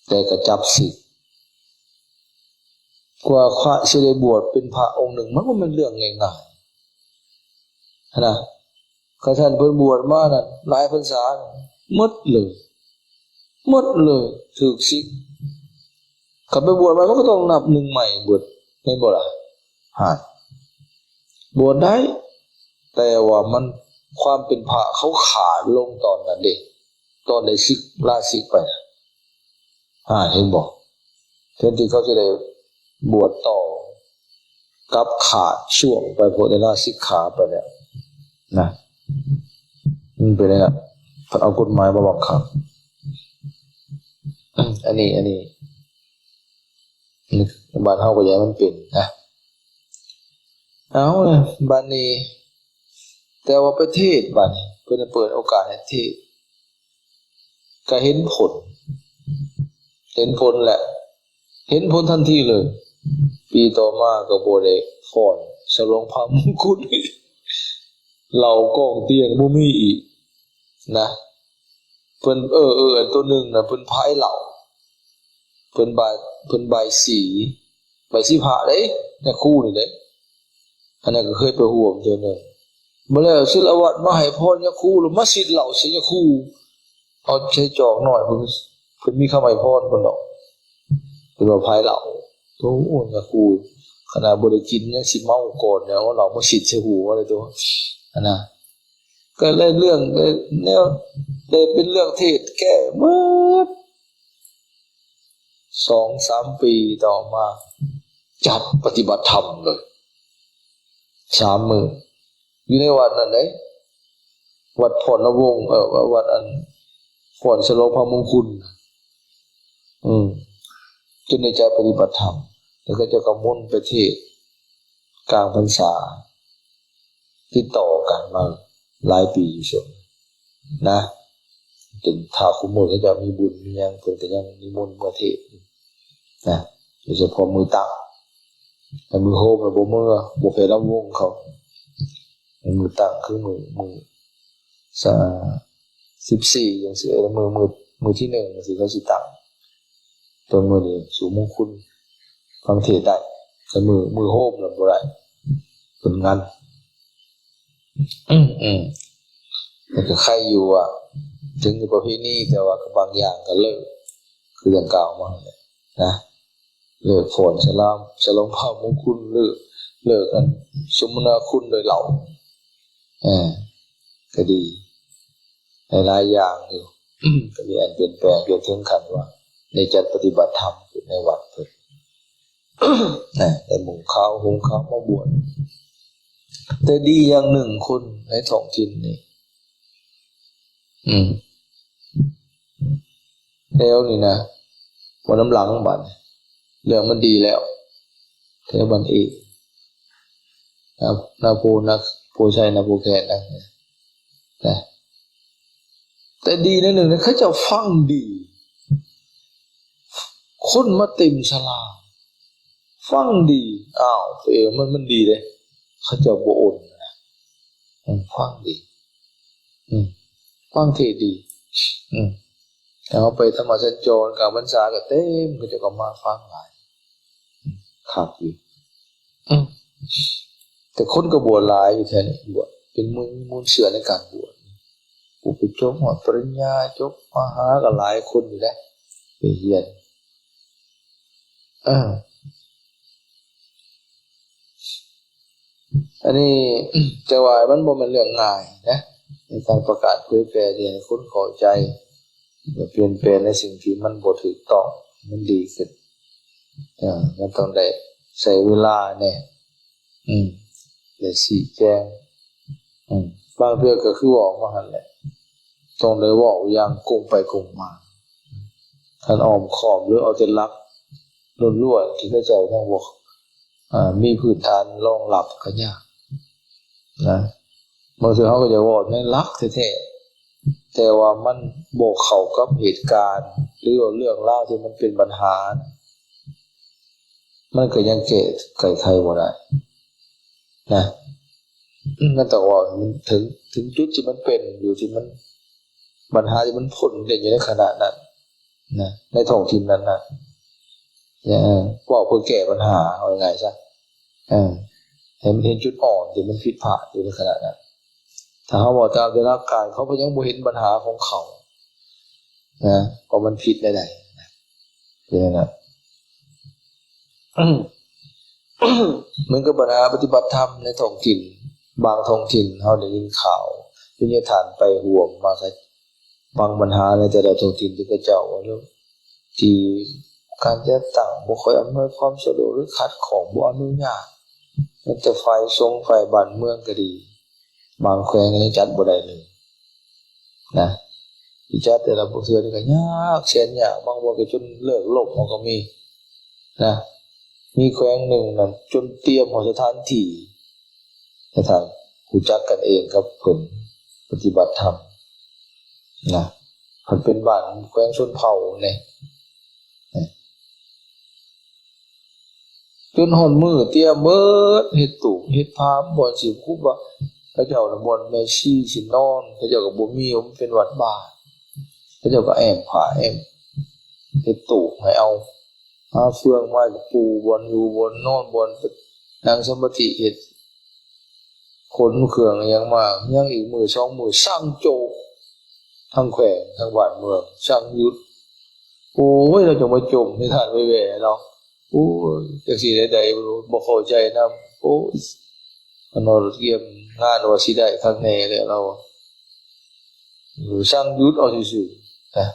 ແຕ່ກໍຈັບສິກ ກວ່າພະຊິໄດ້ບວດເປັນພະອົງໜຶ່ງ ມັນບໍ່ແມ່ນເລື່ອງງ່າຍໆ ຫັ້ນນະ ຄັນທ່ານເພິ່ນບວດມານັ້ນ ຫຼາຍພັນສາ ໝົດເລີຍ ໝົດເລີຍ ຖືກສິກ ຄັນໄປບວດໃໝ່ ມັນກໍຕ້ອງນັບໜຶ່ງໃໝ່ເບິດ ແມ່ນບໍ່ລະ? ຫາ ບວດໄດ້ ແຕ່ວ່າມັນ ຄວາມເປັນພະເຂົາຂາດລົງຕອນນັ້ນເດ້ ຕອນໄດ້ສິກ ລາສິກໄປນະ. ຫາ ເຫັນບໍ່? ແທນທີ່ເຂົາຈະໄດ້ບວດຕໍ່ ກັບຂາດຊ່ວງໄປ ເພາະໄດ້ລາສິກຂາໄປແລ້ວນະ. ມັນເປັນແນວນັ້ນ ເພິ່ນເອົາກົດໝາຍມາບັງຄັບ. ອັນນີ້ ອັນນີ້ ນີ້ ບ້ານເຮົາກໍຢ່າໃຫ້ມັນເປັນນະ. ເອົາລະ ບາດນີ້ ແຕ່ວ່າໄປເທດ ບາດນີ້ເພິ່ນເປີດໂອກາດໃຫ້ເທດ ກໍເຫັນຜົນ ເຫັນຜົນແຫຼະ ເຫັນຜົນທັນທີເລີຍ. ປີຕໍ່ມາກໍບໍ່ໄດ້ຟ້ອນສະຫຼອງພະມຸງຄຸນ ເຫຼົ້າກອງຕຽງບໍ່ມີອີກນະ. ເພິ່ນ ເອີ ເອີ ອັນໂຕໜຶ່ງນະ ເພິ່ນພາຍເຫຼົ້າ ເພິ່ນບາຍ ເພິ່ນບາຍສີ ບາຍສີພະເດ້ ຍາຄູນີ້ເດ້. ອັນນັ້ນກໍເຄີຍໄປຮ່ວມເທື່ອໜຶ່ງ ມາແລ້ວສິລະວັດມາໃຫ້ພອນຍາຄູ ແລ້ວມາສິດເຫຼົ້າໃສ່ຍາຄູ ເອົາໃສ່ຈອກນ້ອຍ ເພິ່ນ ເພິ່ນມີຄຳໃຫ້ພອນເພິ່ນດອກ ເພິ່ນວ່າພາຍເຫຼົ້າ. ໂອ້ ຍາຄູ ຂະໜາດບໍ່ໄດ້ກິນຍັງຊິເມົາກ່ອນແລ້ວ ເອົາເຫຼົ້າມາສິດໃສ່ຫົວເລີຍຕົວະ ຫັ້ນນະ. ກໍເລີຍເລື່ອງ ເລີຍແນວ ເລີຍເປັນເລື່ອງເທດແກ້ໝົດ. ສອງສາມປີຕໍ່ມາ ຈັດປະຕິບັດທຳເລີຍ ສາມມື້ ຢູ່ໃນວັດນັ້ນເດ້ ວັດພອນນະວົງ ເອີ ວັດອັນ ພອນສະຫຼອງພະມຸງຄຸນ ອືມ ຈົນໄດ້ຈັດປະຕິບັດທຳ ແລ້ວເຂົາເຈົ້າກໍມົນໄປເທດກາງພັນສາ ຕິດຕໍ່ກັນມາຫຼາຍປີຢູ່ເຊິ່ງນະ. ຈົນຖ້າຄຸມື້ເຂົາເຈົ້າມີບຸນມີຫຍັງ ເພິ່ນກໍຍັງນິມົນເມືອເທດນະ ໂດຍສະເພາະມື້ຕັ້ງ ແຕ່ມື້ໂຮມນະບໍ່ເມືອ ບໍ່ໄປລຳວົງເຂົາ. ມື້ຕັ້ງຄືມື້ ມື້ ສາ ສິບສີ່ ຈັ່ງຊີ້ ເອີ ມື້ ມື້ ມື້ທີໜຶ່ງຈັ່ງຊີ້ ເຂົາຊິຕັ້ງ. ແຕ່ມື້ນີ້ສູ່ມຸງຄຸນຟັງເທດໄດ້ ແຕ່ມື້ ມື້ໂຮມນະບໍ່ໄດ້ ເປັນງານ. ອືມ ອືມ ມັນກໍໄຄຢູ່ວ່າ ເຖິງຢູ່ປະເພນີ ແຕ່ວ່າກໍບາງຢ່າງກໍເລີກ ຄືດັ່ງກ່າວມາຫັ້ນແຫຼະນະ. ເລີກຟ້ອນສະຫຼອງ ສະຫຼອງພະມຸງຄຸນ ເລີກ ເລີກອັນສົມມະນາຄຸນໂດຍເຫຼົ້າ ເອີ ກໍດີ ຫຼາຍໆຢ່າງຢູ່ ກໍມີອັນປ່ຽນແປງ ຈົນເຖິງຂັ້ນວ່າໄດ້ຈັດປະຕິບັດທຳຢູ່ໃນວັດເພິ່ນນະ ໄດ້ມຸງຂາວ ຫົ່ມຂາວມາບວດ. ແຕ່ດີຢ່າງໜຶ່ງ ຄົນໃນທ້ອງຖິ່ນນີ້ ອືມ ແຖວນີ້ນະ ບໍ່ນຳຫຼັງບາດນີ້ ເລື່ອງມັນດີແລ້ວ ແຖວບ້ານເອ ນາ ນາໂພ ນາໂພໄຊ ນາໂພແຄນນະ ນະ ແຕ່ດີແນວໜຶ່ງນະ ເຂົາເຈົ້າຟັງດີ ຄົນມາເຕັມສາລາ ຟັງດີ. ອ້າວ ເອີ ມັນ ມັນດີເດ້ ເຂົາເຈົ້າບໍ່ອົນນະ ອືມ ຟັງດີ ອືມ ຟັງເທດດີ ອືມ ແຕ່ເຮົາໄປທຳມະສັນຈອນກາງພັນສາກໍເຕັມ ເຂົາເຈົ້າກໍມາຟັງຫຼາຍ ອືມ ຄັກຢູ່ ອືມ ແຕ່ຄົນກໍບວດຫຼາຍຢູ່ແຖວນີ້ ບວດເປັນມູນ ມີມູນເຊື່ອໃນການບວດ ຜູ້ໄປຈົບຮອດປະລິນຍາ ຈົບມະຫາກໍຫຼາຍຄົນຢູ່ເດ້ ໄປຮຽນ ເອີ ອັນນີ້ ແຕ່ວ່າມັນບໍ່ແມ່ນເລື່ອງງ່າຍນະ ໃນການປະກາດເຜີຍແຜ່ທີ່ໃຫ້ຄົນເຂົ້າໃຈ ແລະ ປ່ຽນແປງໃນສິ່ງທີ່ມັນບໍ່ຖືກຕ້ອງໃຫ້ມັນດີຂຶ້ນ ເອີ ມັນຕ້ອງໄດ້ໃຊ້ເວລາແດ່ ອືມ ໄດ້ຊີ້ແຈງ ອືມ ບາງເທື່ອກໍຄືເວົ້າມາຫັ້ນແຫຼະ ຕ້ອງໄດ້ເວົ້າຢ່າງກົງໄປກົງມາ ຄັນອ້ອມຄ້ອມ ຫຼື ເອົາແຕ່ຫຼັກລ້ວນໆ ທີ່ເຂົາເຈົ້າຍັງບໍ່ ອາ ມີພື້ນຖານລອງຮັບກໍຍາກນະ. ບາງເທື່ອເຮົາກໍຢາກເວົ້າໃນຫຼັກແທ້ໆ ແຕ່ວ່າມັນບໍ່ເຂົ້າກັບເຫດການ ຫຼືວ່າເລື່ອງລາວທີ່ມັນເປັນບັນຫາ ມັນກໍຍັງແກ້ໄຂບໍ່ໄດ້ນະ. ມັນຕ້ອງເວົ້າໃຫ້ມັນເຖິງ ເຖິງຈຸດທີ່ມັນເປັນຢູ່ ທີ່ມັນ ບັນຫາທີ່ມັນພົ້ນເດັ່ນຢູ່ໃນຂະນະນັ້ນນະ ໃນທ້ອງຖິ່ນນັ້ນນະ ເອີ ເວົ້າເພື່ອແກ້ບັນຫາ ເວົ້າງ່າຍໆຊະ ເອີ ໃຫ້ມັນເຫັນຈຸດອ່ອນທີ່ມັນຜິດພາດຢູ່ໃນຂະນະນັ້ນ. ຖ້າເຮົາເວົ້າຕາມແຕ່ຫຼັກການ ເຂົາກໍຍັງບໍ່ເຫັນບັນຫາຂອງເຂົານະ ວ່າມັນຜິດແນວໃດນະ ເປັນແນວນັ້ນ. ເໝືອນກັບບັນຫາປະຕິບັດທຳໃນທ້ອງຖິ່ນ, ບາງທ້ອງຖິ່ນເຮົາໄດ້ຍິນຂ່າວ ວິທະຍາທ່ານໄປຮ່ວມມາກະຟັງບັນຫາໃນແຕ່ລະທ້ອງຖິ່ນທີ່ເຂົາເຈົ້າເວົ້າເລື່ອງ ທີ່ການຈັດຕັ້ງບໍ່ຄ່ອຍອຳນວຍຄວາມສະດວກ ຫຼື ຂັດຂ້ອງ ບໍ່ອະນຸຍາດ ແມ່ນແຕ່ຝ່າຍສົງ ຝ່າຍບ້ານເມືອງກໍດີ ບາງແຂວງຍັງຈັດບໍ່ໄດ້ເລີຍນະ. ຊິຈັດແຕ່ລະເທື່ອນີ້ກໍຍາກແສນຍາກ, ບາງບ່ອນກໍຈົນເລີກລົ້ມເອົາກໍມີນະ. ມີແຂວງໜຶ່ງນັ້ນຈົນຕຽມຮອດສະຖານທີ່ ໃຫ້ທ່ານຮູ້ຈັກກັນເອງກັບເພິ່ນປະຕິບັດທຳນະ, ເພິ່ນເປັນບ້ານແຂວງຊົນເຜົ່າແດ່ ຈົນຮອດມື້ຕຽມເບິດ, ເຮັດຕູບເຮັດພາມ ບ່ອນຊິຄຸບວ່າ ເຂົາເຈົ້ານະ ບ່ອນແມ່ຊີຊິນອນ ເຂົາເຈົ້າກໍບໍ່ມີ, ມັນເປັນວັດວາ ເຂົາເຈົ້າກໍແອ້ມຜ້າແອ້ມ ເຮັດຕູບໃຫ້ເອົາ, ຫາເຟືອງມາກໍປູບ່ອນຢູ່ບ່ອນນອນ ບ່ອນນັ່ງສະມາທິ ເຮັດ ຂົນເຄື່ອງອີ່ຫຍັງມາ, ຍັງອີກມື້ສອງມື້ ສັ່ງໂຈະ ທັງແຂວງທັງບ້ານເມືອງ ສັ່ງຢຸດ. ໂອ້ຍ ລາວຈະມາຈົ່ມໃຫ້ທ່ານໄວແຫວເນາະ. ໂອ້ຍ ຈັກຊິແນວໃດ ບໍ່ເຂົ້າໃຈນຳ. ໂອ້ຍ ອັນນັ້ນກຽມງານວ່າຊິໄດ້ຄັກແນ່ແລ້ວ ລາວວ່າ ເອີ ສັ່ງຢຸດເອົາຊື່ໆນະ.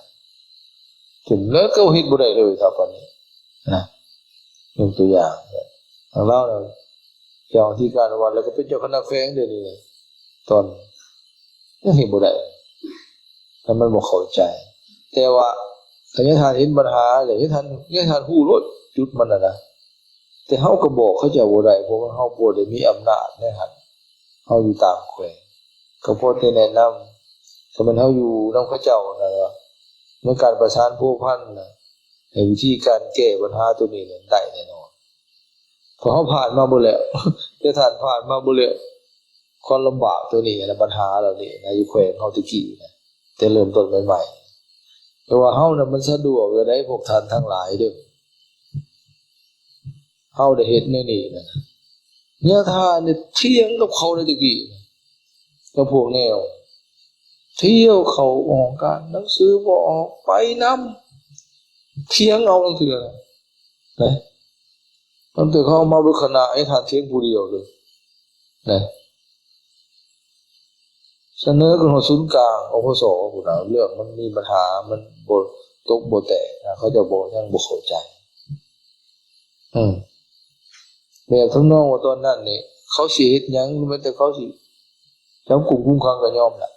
ຈົນແລ້ວກໍເຮັດບໍ່ໄດ້ເລີຍ ຖ້າປານນີ້ນະ. ຍົກຕົວຢ່າງ ທາງລາວນະ ເຈົ້າອະທິການວັດ ແລ້ວກໍເປັນເຈົ້າຄະນະແຂວງດຽວນີ້ນະ ຕອນ ຍັງເຮັດບໍ່ໄດ້ ແລ້ວມັນບໍ່ເຂົ້າໃຈ. ແຕ່ວ່າຄັນຍາທ່ານເຫັນບັນຫາ ແລ້ວຍາທ່ານ ຍາທ່ານຮູ້ໂລດຈຸດມັນນະນະ. ແຕ່ເຮົາກໍບອກເຂົາເຈົ້າບໍ່ໄດ້ ເພາະວ່າເຮົາບໍ່ໄດ້ມີອຳນາດໃນຫັ້ນ, ເຮົາຢູ່ຕ່າງແຂວງ ກໍພໍແຕ່ແນະນຳ. ຖ້າແມ່ນເຮົາຢູ່ນຳເຂົາເຈົ້ານະ ໃນການປະສານພົວພັນນະ ໃນວິທີການແກ້ບັນຫາໂຕນີ້ນະ ໄດ້ແນ່ນອນ. ເພາະເຮົາຜ່ານມາເບິດແລ້ວ ແຕ່ທ່ານຜ່ານມາເບິດແລ້ວ ຄວາມລຳບາກໂຕນີ້ນະ ບັນຫາເຫຼົ່ານີ້ນະ ຢູ່ແຂວງເຮົາແຕ່ກີ້ນະ ແຕ່ເລີ່ມຕົ້ນໃໝ່ໆ. ແຕ່ວ່າເຮົານະ ມັນສະດວກແລ້ວໃດ໋ ພວກທ່ານທັງຫຼາຍເດີ. ເຮົາໄດ້ເຮັດແນວນີ້ນະ ຍາທ່ານໄດ້ຖຽງກັບເຂົາໃນແຕ່ກີ້ນະ ກັບພວກແນວ ທ່ຽວເຂົ້າຫ້ອງການ ໜັງສືບໍ່ອອກ ໄປນຳ ຖຽງເອົາລາງເທື່ອນະ. ຕັ້ງແຕ່ເຂົາເອົາມາເບິດຄະນະ ໃຫ້ທ່ານຖຽງຜູ້ດຽວເລີຍນະ. ສະເໜີຂຶ້ນຮອດສູນກາງ ອພສ ພຸ້ນນະ ເລື່ອງມັນມີບັນຫາ ມັນບໍ່ຕົກບໍ່ແຕກນະ ເຂົາເຈົ້າບໍ່ ຍັງບໍ່ເຂົ້າໃຈ. ອືມ ແບບທຳນອງວ່າຕອນນັ້ນນີ້ ເຂົາຊິເຮັດຫຍັງ ແມ່ນແຕ່ເຂົາຊິຈັບກຸມຄຸມຂັງກໍຍອມລະ.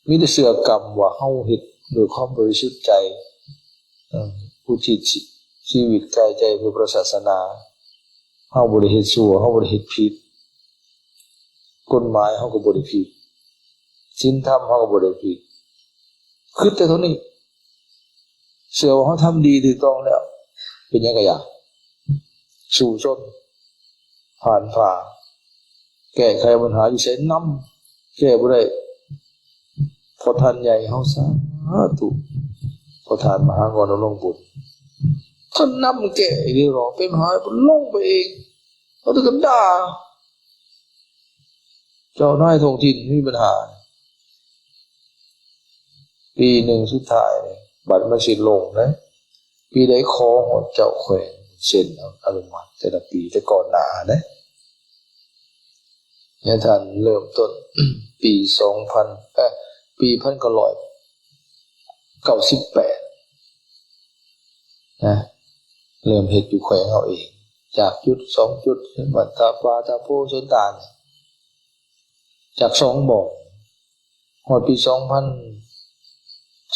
ມີແຕ່ເຊື່ອກຳວ່າເຮົາເຮັດດ້ວຍຄວາມບໍລິສຸດໃຈ ເອີ ອຸທິດຊີວິດກາຍໃຈເພື່ອພະສາສະໜາ. ເຮົາບໍ່ໄດ້ເຮັດຊົ່ວ ເຮົາບໍ່ໄດ້ເຮັດຜິດ ກົດໝາຍເຮົາກໍບໍ່ໄດ້ຜິດ ສິນທຳເຮົາກໍບໍ່ໄດ້ຜິດ ຄິດແຕ່ເທົ່ານີ້ ເຊື່ອວ່າເຮົາທຳດີຖືກຕ້ອງແລ້ວ ເປັນຫຍັງກໍຢ່າ ສູ້ຊົນ ຜ່ານຜ່າ ແກ້ໄຂບັນຫາຢູ່ໃສນຳ ແກ້ບໍ່ໄດ້ ພໍ່ທ່ານໃຫຍ່ເຮົາ ສາທຸ ພໍ່ທ່ານມະຫາກໍນະລົງບຸນ ທ່ານນຳແກ້ອີ່ຫຼີເນາະ ເປັນບັນຫາເພິ່ນລົງໄປເອງ ເຮົາຖືກກັນດ່າ ເຈົ້ານາຍທ້ອງຖິ່ນມີບັນຫາ ປີໜຶ່ງສຸດທ້າຍນີ້ ບັດມັນສິ້ນລົງນະ ປີໃດຂໍຮອດເຈົ້າແຂວງເຊັນອະນຸມັດແຕ່ລະປີ ແຕ່ກ່ອນໜ້ານະ ຍາທ່ານເລີ່ມຕົ້ນປີສອງພັນ ເອີ ປີພັນເກົ້າຮ້ອຍເກົ້າສິບແປດ ນະ ເລີ່ມເຮັດຢູ່ແຂວງເຮົາເອງ ຈາກຈຸດສອງຈຸດ ເຊັ່ນບ້ານຕາປາ ຕາໂພ ສວນຕານ ຈາກສອງບ່ອນ ຮອດປີສອງພັນ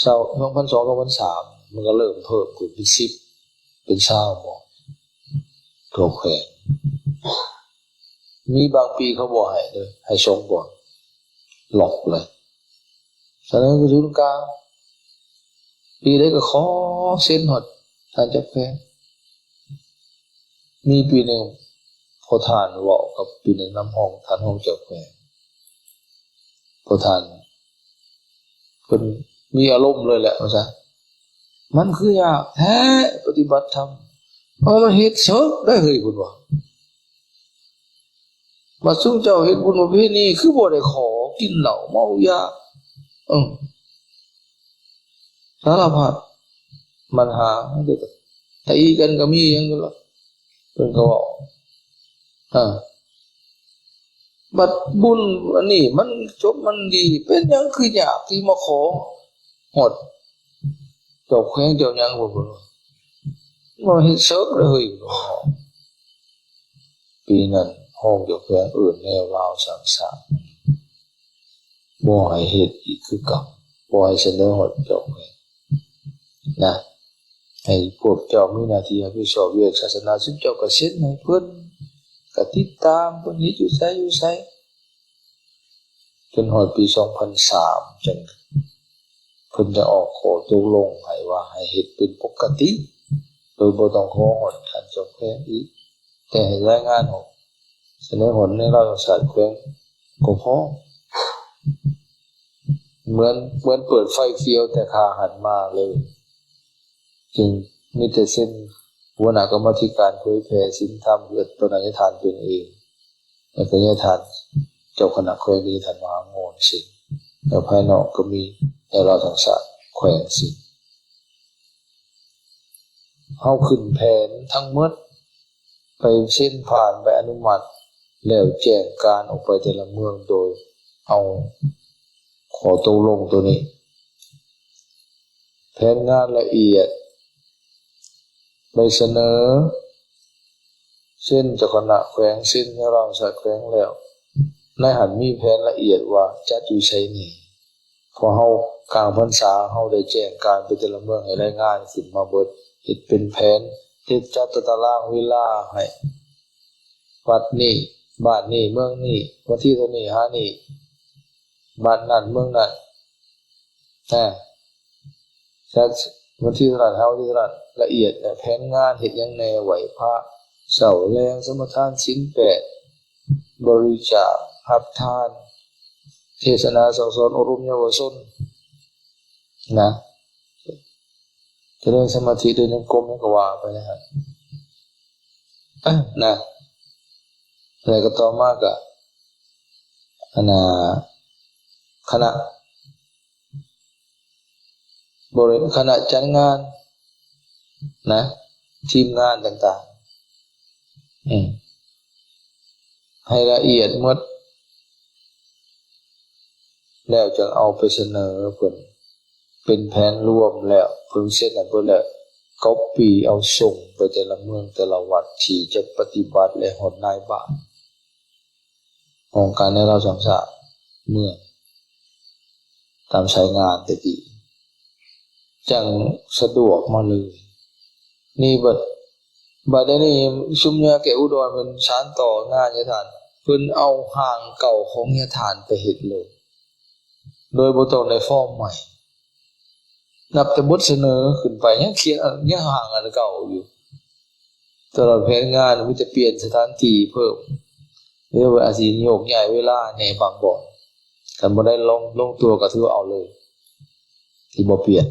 ຊາວ ສອງພັນສອງ ສອງພັນສາມ ມັນກໍເລີ່ມເພີ່ມຂຶ້ນເປັນສິບ ເປັນຊາວບ່ອນ ທົ່ວແຂວງ. ມີບາງປີເຂົາບໍ່ໃຫ້ເລີຍ ໃຫ້ສອງບ່ອນ ລັອກເລີຍ ສະເໜີໄປສູນກາງ ປີໃດກໍຂໍເຊັນຮອດທ່ານເຈົ້າແຂວງ. ມີປີໜຶ່ງພໍ່ທ່ານເວົ້າກັບ ປີໜຶ່ງນຳຮອງ ທ່ານຮອງເຈົ້າແຂວງ ພໍ່ທ່ານເພິ່ນມີອາລົມເລີຍແຫຼະວ່າຊັ້ນ ມັນຄືຍາກແທ້ປະຕິບັດທຳ ເອົາມາເຮັດເສິກໄດ້ເຮີ້ຍ ເພິ່ນວ່າ ບັດຊຸມເຈົ້າເຮັດບຸນປະເພນີ ຄືບໍ່ໄດ້ຂໍກິນເຫຼົ້າເມົາຢາ ເອີ ສາລະພັດບັນຫາ ຕີກັນກໍມີຫຍັງຢູ່ລະ พิ่นກໍເວົ້າ ເອີ ບັດບຸນອັນນີ້ມັນຈົບມັນດີ ເປັນຫຍັງຄືຍາກທີ່ມາຂໍຮອດເຈົ້າແຂວງເຈົ້າຫຍັງ ເພິ່ນວ່າ ມາເຮັດເສິກເດີເຮີ້ຍ. ປີນັ້ນຮອງເຈົ້າແຂວງເອີ້ນແນວລາວສ້າງຊາດ ບໍ່ໃຫ້ເຮັດອີກຄືເກົ່າ ບໍ່ໃຫ້ສະເໜີຮອດເຈົ້າແຂວງນະ ໃຫ້ພວກເຈົ້າມີໜ້າທີ່ຮັບຜິດຊອບວຽກສາສະໜາ ຊຸມເຈົ້າກໍເຊັນໃຫ້ເພິ່ນ ກໍຕິດຕາມເພິ່ນເຮັດຢູ່ໃສຢູ່ໃສ ຈົນຮອດປີສອງພັນສາມ ຈັ່ງເພິ່ນຈະອອກຂໍ້ຕົກລົງໃຫ້ວ່າໃຫ້ເຮັດເປັນປົກກະຕິ ໂດຍບໍ່ຕ້ອງຂໍຮອດທ່ານເຈົ້າແຂວງອີກ ແຕ່ໃຫ້ລາຍງານອອກ ສະເໜີຮອດໃນລາວສາດແຂວງກໍພໍ ເໝືອນ ເໝືອນເປີດໄຟຂຽວແຕ່ຂ້າຫັນມາເລີຍ ຈຶ່ງມີແຕ່ເຊັນ ຫົວໜ້າກຳມາທິການເຜີຍແຜ່ສິນທຳ ຄືຕອນນັ້ນຍາທ່ານເປັນເອງ ແລ້ວກໍຍາທ່ານເຈົ້າຄະນະແຂວງ ຄືຍາທ່ານມະຫາງອນເຊັນ ແລ້ວພາຍນອກກໍມີແນວລາວສ້າງຊາດແຂວງເຊັນ. ເຮົາຂຶ້ນແຜນທັງໝົດ ໄປເຊັນຜ່ານໃບອະນຸມັດ ແລ້ວແຈ້ງການອອກໄປແຕ່ລະເມືອງ ໂດຍເອົາຂໍ້ຕົກລົງໂຕນີ້ ແຜນງານລະອຽດ ໄປສະເໜີເຊັນເຈົ້າຄະນະແຂວງ ເຊັນແນວລາວສາດແຂວງແລ້ວ ໃນຫັ້ນມີແຜນລະອຽດວ່າຈັດຢູ່ໃສແດ່. ພວກເຮົາກາງພັນສາ ເຮົາໄດ້ແຈ້ງການໄປແຕ່ລະເມືອງໃຫ້ລາຍງານຂຶ້ນມາເບິດ ເຮັດເປັນແຜນ ເຮັດຈັດຕາຕະລາງເວລາໃຫ້ ວັດນີ້ ບ້ານນີ້ ເມືອງນີ້ ວັນທີເທົ່ານີ້ຫານີ້ ບ້ານນັ້ນ ເມືອງນັ້ນ ນະ ຈັດວັນທີເທົ່ານັ້ນຫາວັນທີເທົ່ານັ້ນ ລະອຽດ ແລະ ແຜນງານເຮັດຫຍັງແດ່ ໄຫວ້ພະ ເຊົ້າແລງ ສະມາທານສິນແປດ ບໍລິຈາກ ຮັບທານ ເທດສະໜາສັ່ງສອນ ອົບຮົມເຍົາວະຊົນນະ ຈະເລີນສະມາທິ ເດີນຈົງກົມ ຫຍັງກໍວ່າໄປນະ ນະ ແລ້ວກໍຕໍ່ມາກໍ ອັນນ່າ ຄະນະ ບໍລິ ຄະນະຈັດງານນະ ທີມງານຕ່າງໆ ອືມ ໃຫ້ລະອຽດໝົດ ແລ້ວຈຶ່ງເອົາໄປສະເໜີເພິ່ນ ເປັນແຜນລວມແລ້ວ ເພິ່ນເຊັນໃຫ້ເບິດແລ້ວ ກັອບປີ້ເອົາສົ່ງໄປແຕ່ລະເມືອງແຕ່ລະວັດ ທີ່ຈະປະຕິບັດ ແລະ ຮອດນາຍບ້ານ ຫ້ອງການແນວລາວສ້າງຊາດເມືອງ ຕາມສາຍງານແຕ່ກີ້ ຈັ່ງສະດວກມາເລີຍ. ນີ້ບັດ ບັດດຽວນີ້ຊຸມຍາແກ້ວອຸດອນເພິ່ນສານຕໍ່ງານຍາທ່ານ ເພິ່ນເອົາຮ່າງເກົ່າຂອງຍາທ່ານໄປເຮັດເລີຍ ໂດຍບໍ່ຕ້ອງໄດ້ຟອມໃໝ່ ນັບແຕ່ບົດສະເໜີຂຶ້ນໄປ ຍັງຂຽນ ຍັງຮ່າງອັນເກົ່າຢູ່. ຕະຫຼອດແຜນງານມີແຕ່ປ່ຽນສະຖານທີ່ເພີ່ມ ຫຼືວ່າອາດຊິໂຍກຍ້າຍເວລາແດ່ບາງບ່ອນ ຄັນບໍ່ໄດ້ລົງ ລົງຕົວກໍຖືວ່າເອົາເລີຍ ທີ່ບໍ່ປ່ຽນ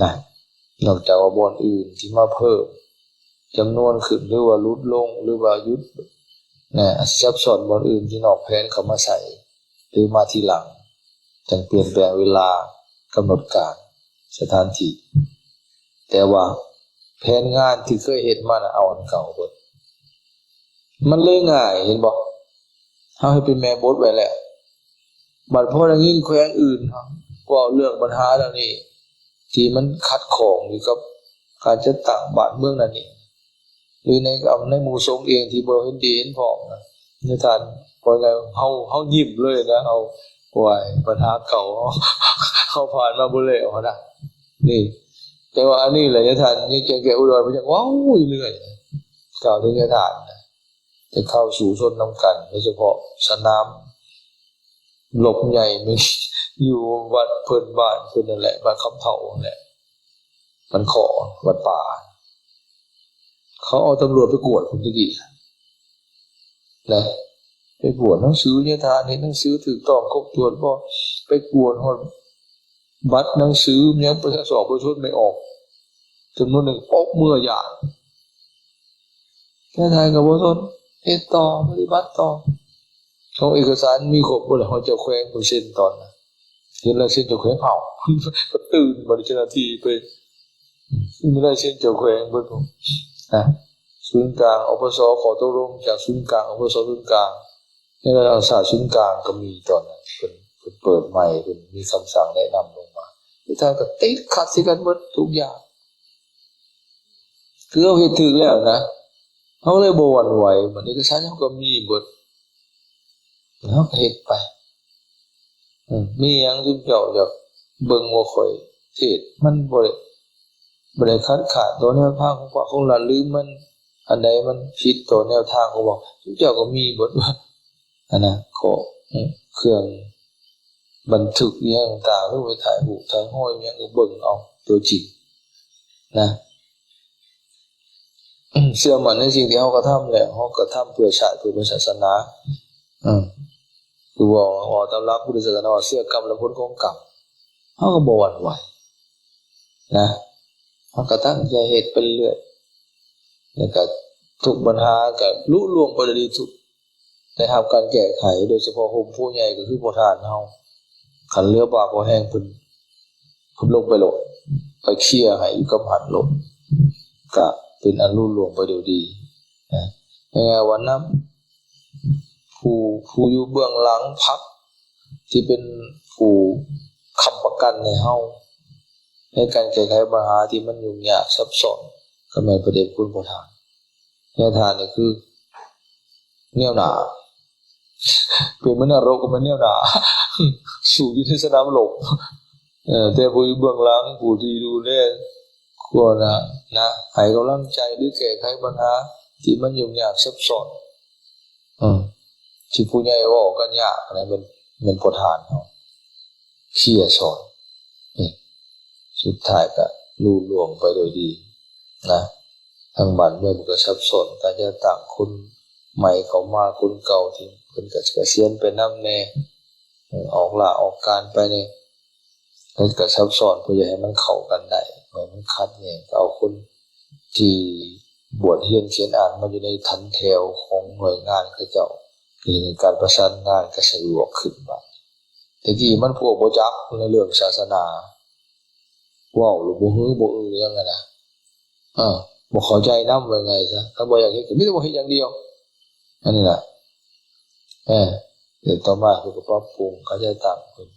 ນະ ນອກຈາກວ່າບ່ອນອື່ນທີ່ມາເພີ່ມຈຳນວນຂຶ້ນ ຫຼືວ່າຫຼຸດລົງ ຫຼືວ່າຢຸດນະ ອາດຊິຊັບຊ້ອນບ່ອນອື່ນທີ່ນອກແຜນເຂົ້າມາໃສ່ ຫຼືມາທີຫຼັງ ຈັ່ງປ່ຽນແປງເວລາກຳນົດການ ສະຖານທີ່ ແຕ່ວ່າແຜນງານທີ່ເຄີຍເຮັດມານະ ເອົາອັນເກົ່າເບິດ ມັນເລີຍງ່າຍ ເຫັນບໍ່? ເຮົາເຮັດເປັນແມ່ບົດໄວ້ແລ້ວ ບັດພໍໄດ້ຍິນແຂວງອື່ນເວົ້າເລື່ອງບັນຫາເຫຼົ່ານີ້ ທີ່ມັນຂັດຂ້ອງຢູ່ກັບການຈັດຕັ້ງບ້ານເມືອງນັ້ນນີ້ ຫຼືໃນ ໃນໝູ່ສົງເອງທີ່ບໍ່ເຫັນດີເຫັນພ້ອມນະ ໃນທ່ານ ເວົ້າງ່າຍ ເຮົາ ເຮົາຍິ້ມເລີຍນະ ເຮົາ ໂອ້ຍ ບັນຫາເກົ່າ ເຮົາ ເຮົາຜ່ານມາບໍ່ແລ້ວຫັ້ນນະ ນີ້ ແຕ່ວ່າອັນນີ້ແຫຼະ ຍາທ່ານ ຍາແກ້ວອຸດອນ ເພິ່ນຍັງເວົ້າຢູ່ເລື້ອຍ ກ່າວເຖິງຍາທ່ານນະ ຈະເຂົ້າສູ້ຊົນນຳກັນ ໂດຍສະເພາະສະໜາມລົບໃຫຍ່ ຢູ່ວັດເພິ່ນ ບ້ານເພິ່ນນັ້ນແຫຼະ ບ້ານຄຳເຖົ້ານັ້ນແຫຼະ ບ້ານຂໍ ວັດປ່າ ເຂົາເອົາຕຳຫຼວດໄປກວດພຸ້ນແຕ່ກີ້ນະ ໄປກວດໜັງສືຍາທ່ານ ເຮັດໜັງສືຖືກຕ້ອງຄົບຖ້ວນບໍ່ ໄປກວດຮອດບັດໜັງສືຫຍັງ ປະຊາຊອກປະຊາຊົນໄປອອກຈຳນວນໜຶ່ງ ອອກເມືອຍາດ ຍາທ່ານກໍບໍ່ສົນ ເຮັດຕໍ່ ປະຕິບັດຕໍ່ ຂອງເອກະສານມີຄົບເບິດແລ້ວ ຂອງເຈົ້າແຂວງເພິ່ນເຊັນຕອນນະ ເຫັນລາຍເຊັນເຈົ້າແຂວງ ເອົ້າ ກໍຕື່ນ ບັດນີ້ເຈົ້າໜ້າທີ່ໄປ ມີລາຍເຊັນເຈົ້າແຂວງເບິດ ນະ ສູນກາງ ອປສ ຂໍຕົກລົງຈາກສູນກາງ ອປສ ສູນກາງ ໃນລະດັບສາດສູນກາງກໍມີຕອນນັ້ນ ເພິ່ນ ເພິ່ນເປີດໃໝ່ ເພິ່ນມີຄຳສັ່ງແນະນຳລົງມາ ແຕ່ທ່ານກໍຕິດຂັດໃສ່ກັນເບິດທຸກຢ່າງ ຄືເຮົາເຮັດຖືກແລ້ວນະ ເຮົາເລີຍບໍ່ຫວັ່ນໄຫວ ບັດເອກະສານເຮົາກໍມີເບິດ ເຮົາກໍເຮັດໄປ ເອີ ມີຫຍັງຊຸມເຈົ້າຢາກເບິ່ງວ່າຂ້ອຍເທດ ມັນບໍ່ໄດ້ ບໍ່ໄດ້ຂັດຂາດຕໍ່ແນວທາງຂອງພະ ຂອງລັດ ຫຼືມັນ ອັນໃດມັນຜິດຕໍ່ແນວທາງຂອງພະ ຊຸມເຈົ້າກໍມີເບິດວ່າ ອັນນະ ເຄາະ ເຄື່ອງບັນທຶກອີ່ຫຍັງຕ່າງໆ ຫຼືໄປຖ່າຍຮູບຖ່າຍຮອຍອີ່ຫຍັງ ກໍເບິ່ງເອົາຕົວຈິງນະ. ເຊື່ອໝັ້ນໃນສິ່ງທີ່ເຮົາກະທຳແລ້ວ ເຮົາກະທຳເພື່ອຊາດ ເພື່ອສາສະໜາ ເອີ ຄືເວົ້າ ເວົ້າຕາມຫຼັກພຸດທະສາສະໜາວ່າ ເຊື່ອກຳ ແລະ ຜົນຂອງກຳ ເຮົາກໍບໍ່ຫວັ່ນໄຫວນະ ເຮົາກໍຕັ້ງໃຈເຮັດໄປເລື້ອຍ ແລ້ວກໍທຸກບັນຫາກໍລຸລ່ວງໄປດ້ວຍດີ ທຸກ ໄດ້ຮັບການແກ້ໄຂ ໂດຍສະເພາະໂຮມຜູ້ໃຫຍ່ກໍຄືພໍ່ທ່ານເຮົາ ຄັນເຫຼືອບາກວ່າແຮງເພິ່ນ ເພິ່ນລົງໄປໂລດ ໄປເຄຍໃຫ້ຢູ່ກັບຫັ້ນໂລດ ກະເປັນອັນລຸລ່ວງໄປໂດຍດີນະ. ແຕ່ວ່ານຳ ຜູ້ ຜູ້ຢູ່ເບື້ອງຫຼັງພັກ ທີ່ເປັນຜູ້ຄ້ຳປະກັນໃຫ້ເຮົາ ໃນການແກ້ໄຂບັນຫາທີ່ມັນຫຍຸ້ງຍາກຊັບຊ້ອນ ກໍແມ່ນພະເດດພະຄຸນພໍ່ທ່ານ. ແນວທ່ານນີ້ຄືແນວໜ້າ ເປັນເໝືອນນະລົກກໍແມ່ນແນວໜ້າ ສູ້ຢູ່ໃນສະໜາມລົບ ເອີ ແຕ່ຜູ້ຢູ່ເບື້ອງຫຼັງ ຜູ້ທີ່ດູແລ ຄວນນະ ໃຫ້ກຳລັງໃຈ ຫຼືແກ້ໄຂບັນຫາທີ່ມັນຫຍຸ້ງຍາກຊັບຊ້ອນ ເອີ ທີ່ຜູ້ໃຫຍ່ເວົ້າກັນຍາກນະ ແມ່ນ ແມ່ນພໍ່ທ່ານເຮົາເຄຍສອນ ນີ້ ສຸດທ້າຍກະລຸລ່ວງໄປໂດຍດີນະ. ທາງບ້ານເມືອງເພິ່ນກະສັບສອນ ການຈະຕັ້ງຄົນໃໝ່ເຂົ້າມາ ຄົນເກົ່າທີ່ເພິ່ນກະກະສຽນໄປນຳແດ່ ເອີ ອອກລາອອກການໄປແດ່ ເພິ່ນກະສັບສອນ ເພື່ອຢາກໃຫ້ມັນເຂົ້າກັນໄດ້ ໃຫ້ມັນຂັດແຍ່ງ ກໍເອົາຄົນທີ່ບວດຮຽນຂຽນອ່ານມາຢູ່ໃນຖັນແຖວຂອງໜ່ວຍງານເຂົາເຈົ້າ ເຮັດໃຫ້ການປະສານງານກໍສະດວກຂຶ້ນ. ບາດແຕ່ກີ້ມັນພວກບໍ່ຈັກໃນເລື່ອງສາສະໜາ ເວົ້າແລ້ວບໍ່ຮືບໍ່ອື້ຫຍັງຫັ້ນນະ ເອີ ບໍ່ເຂົ້າໃຈນຳ ວ່າງ່າຍຊະ ຄັນບໍ່ຢາກເຮັດກໍມີແຕ່ບໍ່ເຮັດຢ່າງດຽວ ອັນນີ້ລະ ເອີ ແຕ່ຕໍ່ມາເພິ່ນກໍປັບປຸງ ເຂົາເຈົ້າຕັ້ງເພິ່ນ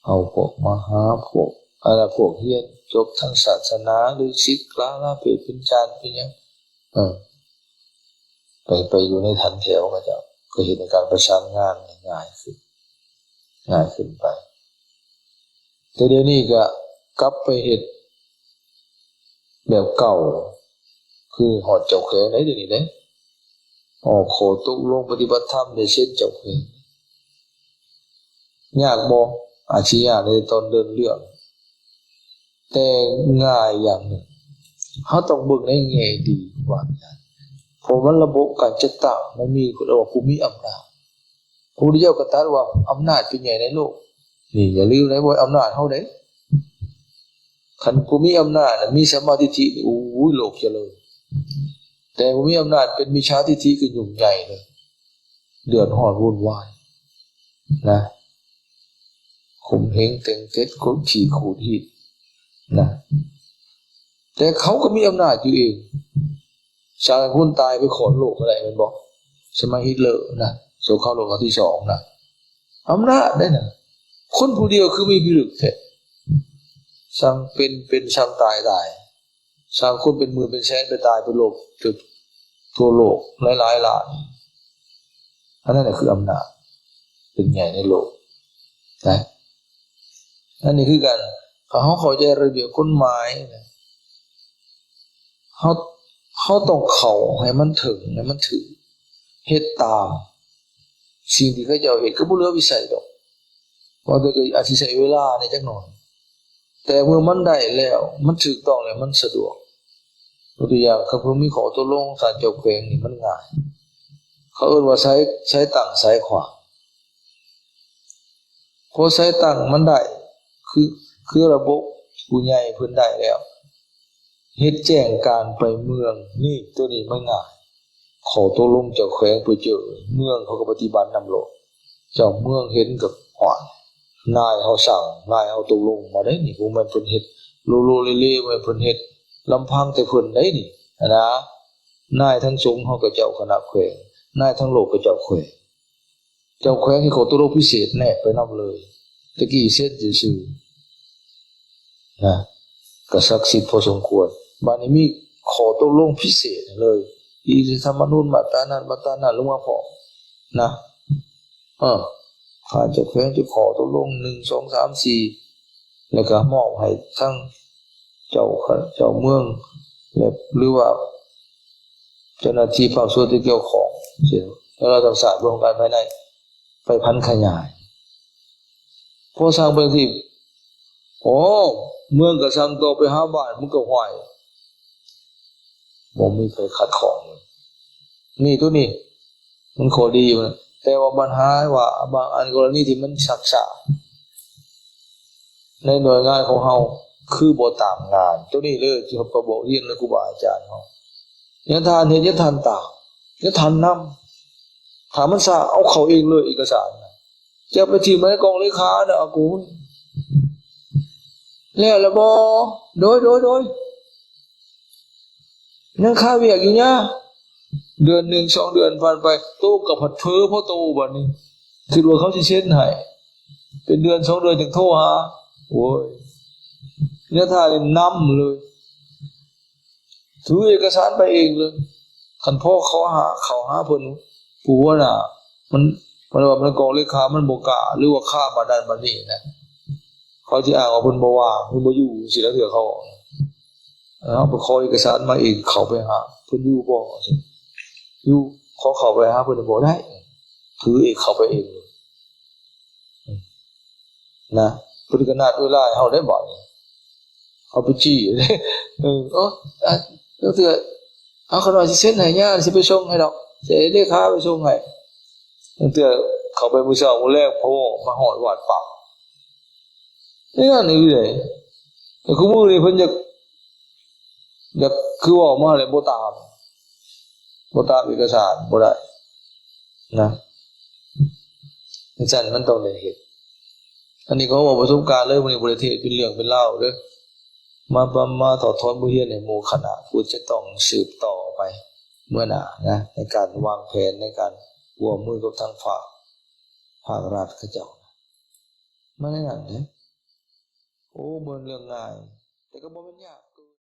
ເອົາພວກມະຫາ ພວກ ອັນນະ ພວກຮຽນຈົບທາງສາສະໜາ ຫຼືສິກຂາລາເພດເປັນຈານເປັນຫຍັງ ເອີ ໄປ ໄປຢູ່ໃນຖັນແຖວເຂົາເຈົ້າ ກໍເຮັດໃຫ້ການປະສານງານນີ້ງ່າຍຂຶ້ນ ງ່າຍຂຶ້ນໄປ. ແຕ່ດຽວນີ້ກໍກັບໄປເຮັດແບບເກົ່າ ຄືຮອດເຈົ້າແຂວງໃດດຽວນີ້ເດ້ ອອກຂໍ້ຕົກລົງປະຕິບັດທຳ ໄດ້ເຊັນເຈົ້າແຂວງ. ຍາກບໍ່? ອາດຊິຍາກໃນຕອນເດີນເລື່ອງ ແຕ່ງ່າຍຢ່າງໜຶ່ງ ເຮົາຕ້ອງເບິ່ງໃນແງ່ດີວ່າ ເພາະມັນລະບົບການຈັດຕັ້ງ ມັນມີຜູ້ເອີ້ນວ່າຜູ້ມີອຳນາດ ພະພຸດທະເຈົ້າກໍຕັດວ່າອຳນາດເປັນໃຫຍ່ໃນໂລກ ນີ້ຢ່າລືມໄດ້ ບໍ່ແມ່ນອຳນາດເຮົາເດ້ ຄັນຜູ້ມີອຳນາດນະ ມີສຳມາທິດຖິນີ້ ໂອ້ຍ ໂລກຈະເລີນ ແຕ່ບໍ່ມີອຳນາດເປັນມິດສາທິດຖິກໍຫຍຸ້ງໃຫຍ່ເລີຍ ເດືອດຮ້ອນວຸ່ນວາຍນະ ຂົ່ມເຫງເຕັງເຕັດ ກົດຂີ່ຂູດຮີດນະ ແຕ່ເຂົາກໍມີອຳນາດຢູ່ເອງ ສ້າງໃຫ້ຄົນຕາຍໄປຂອດໂລກກໍໄດ້ແມ່ນບໍ່? ສະໄໝຮິດເລີນະ ສົງຄາມໂລກຄັ້ງທີສອງນະ ອຳນາດໄດ້ນະ ຄົນຜູ້ດຽວຄືມີພິລຶກແທ້ ສ້າງເປັນເປັນ ສ້າງຕາຍຕາຍ ສ້າງຄົນເປັນໝື່ນເປັນແສນໄປຕາຍໄປລົບຢູ່ທົ່ວໂລກຫຼາຍໆລ້ານ ອັນນັ້ນນະຄືອຳນາດເປັນໃຫຍ່ໃນໂລກນະ ອັນນີ້ຄືກັນ ຖ້າເຮົາເຂົ້າໃຈລະບຽບກົດໝາຍນະ ເຮົາ ເຮົາຕ້ອງເຂົ້າໃຫ້ມັນເຖິງ ໃຫ້ມັນຖືກ ເຮັດຕາມສິ່ງທີ່ເຂົາເຈົ້າເຮັດ ກໍບໍ່ເຫຼືອວິໄສດອກ ວ່າແຕ່ກໍອາດຊິໃຊ້ເວລາແດ່ຈັກໜ້ອຍ ແຕ່ເມື່ອມັນໄດ້ແລ້ວ ມັນຖືກຕ້ອງແລ້ວ ມັນສະດວກ ຍົກຕົວຢ່າງ ຄັນເພິ່ນມີຂໍ້ຕົກລົງສານເຈົ້າແຂວງນີ້ ມັນງ່າຍ ເຂົາເອີ້ນວ່າສາຍ ສາຍຕັ້ງສາຍຂວາງ ພໍສາຍຕັ້ງມັນໄດ້ ຄື ຄືລະບົບຜູ້ໃຫຍ່ເພິ່ນໄດ້ແລ້ວ ເຮັດແຈ້ງການໄປເມືອງນີ້ ໂຕນີ້ມັນງ່າຍ ຂໍ້ຕົກລົງເຈົ້າແຂວງໄປເຈີເມືອງ ເຂົາກໍປະຕິບັດນຳໂລດ ເຈົ້າເມືອງເຫັນກໍ ໂອ້ຍ ນາຍເຮົາສັ່ງ ນາຍເຮົາຕົກລົງມາໄດ໋ນີ້ ບໍ່ແມ່ນເພິ່ນເຮັດໂລໂລເລເລ ບໍ່ແມ່ນເພິ່ນເຮັດລຳພັງແຕ່ເພິ່ນໄດ໋ນີ້ ຫັ້ນນະ. ນາຍທັງສົງເຮົາກໍເຈົ້າຄະນະແຂວງ, ນາຍທັງໂລກກໍເຈົ້າແຂວງ. ເຈົ້າແຂວງເຮັດຂໍ້ຕົກລົງພິເສດແນບໄປນຳເລີຍ. ແຕ່ກີ້ເຊັນຊື່ໆ ນະ, ກໍສັກສິດພໍສົມຄວນ. ບາດນີ້ມີຂໍ້ຕົກລົງພິເສດເລີຍ, ອີກທຳມະນູນມາດຕານັ້ນມາດຕານັ້ນລົງມາພ້ອມນະ. ເອີ ຂ້າເຈົ້າແຂວງຈະຂໍຕົກລົງ ໜຶ່ງ ສອງ ສາມ ສີ່ ແລ້ວກໍມອບໃຫ້ທັງເຈົ້າ ເຈົ້າເມືອງ ແລະ ຫຼືວ່າເຈົ້າໜ້າທີ່ພາກສ່ວນທີ່ກ່ຽວຂ້ອງ ເຊັ່ນລັດຖະສາດ ເລື່ອງການພາຍໃນ ໄປຜັນຂະຫຍາຍ. ພໍສ້າງເປັນທີ່ ໂອ້ ເມືອງກໍສັ່ງຕໍ່ໄປຫາບ້ານ ມັນກໍຫ້ວຍ ບໍ່ມີໃຜຂັດຂ້ອງ. ນີ້ ໂຕນີ້ ມັນຂໍ້ດີຢູ່ນະ, ແຕ່ວ່າບັນຫາວ່າບາງອັນກໍລະນີທີ່ມັນຊັກຊ້າໃນໜ່ວຍງານຂອງເຮົາ ຄືບໍ່ຕາມງານ. ໂຕນີ້ເລີຍທີ່ເຮົາໄປບອກຮຽນນຳຄູບາອາຈານເຮົາ, ຢ່າທ່ານເຮັດ ຢ່າທ່ານຕາມ ຢ່າທ່ານນຳ. ຖ້າມັນຊ້າ ເອົາເຂົ້າເອງເລີຍເອກະສານນະ, ຢ່າໄປຖິ້ມໄວ້ໃນກ່ອງເລຂານະ ອາກູ. ແລ້ວລະບໍ? ໂດຍ ໂດຍ ໂດຍ. ຍັງຄາວຽກຢູ່ຫຍັງ? ເດືອນໜຶ່ງສອງເດືອນຜ່ານໄປ ໂຕກໍພັດເຜີພອໂຕບາດນີ້ ຄິດວ່າເຂົາຊິເຊັນໃຫ້ ເປັນເດືອນສອງເດືອນຈຶ່ງໂທຫາ. ໂອ້ຍ ແນວທ່ານີ້ນຳເລີຍ ຖືເອກະສານໄປເອງເລີຍ. ຄັນພໍເຂົ້າຫາ ເຂົ້າຫາເພິ່ນ ຜູ້ຫົວໜ້າ ມັນ ມັນວ່າມັນກອງເລຂາ ມັນບໍ່ກ້າ ຫຼືວ່າຄາບາດນັ້ນບາດນີ້ນະ, ເຂົາຊິອ້າງວ່າເພິ່ນບໍ່ວ່າງ ເພິ່ນບໍ່ຢູ່ ຊິລະເທື່ອເຂົາອອກ. ເຮົາໄປຂໍເອກະສານມາເອງ ເຂົ້າໄປຫາເພິ່ນຢູ່ບໍ່? ຢູ່ ຂໍເຂົ້າໄປຫາເພິ່ນບໍ່ໄດ້ ຖືເອກເຂົ້າໄປເອງນະ. ເພິ່ນກໍນັດເວລາໃຫ້ເຮົາໄດ້ບາດນີ້ ເຮົາໄປຈີ້ເດ້. ເອີ ເອີ ອາ ເທື່ອ ເອົາ ຂ້ານ້ອຍຊິເຊັນໃຫ້ຍາ ຊິໄປສົ່ງໃຫ້ດອກ ຊິໃຫ້ເລຂາໄປສົ່ງໃຫ້. ເທື່ອເຂົ້າໄປມື້ເຊົ້າ ມື້ແລງ ພໍມາຮອດວາດປາກ ນີ້ນັ້ນນີ້ເດ້. ແຕ່ຄູ່ມື້ນີ້ເພິ່ນຢາກ ຢາກ ຄືເວົ້າມາແລ້ວບໍ່ຕາມ ບໍ່ຕາມເອກະສານບໍ່ໄດ້ນະ. ຈັ່ງຊັ້ນມັນຕ້ອງໄດ້ເຮັດ. ອັນນີ້ກໍເວົ້າປະສົບການເລີຍ, ມື້ນີ້ບໍ່ໄດ້ເທດເປັນເລື່ອງເປັນລາວເດີ້. ມາ ມາ ມາຖອດຖອນບົດຮຽນໃຫ້ໝູ່ຄະນະຜູ້ຈະຕ້ອງສືບຕໍ່ໄປເມື່ອໜ້ານະ, ໃນການວາງແຜນ, ໃນການຮ່ວມມືກັບທາງພາກ ພາກລັດເຂົາເຈົ້າ. ມາໃນນັ້ນເດ້. ໂອ້ ບໍ່ແມ່ນເລື່ອງງ່າຍ, ແຕ່ກໍບໍ່ແມ່ນຍາກ.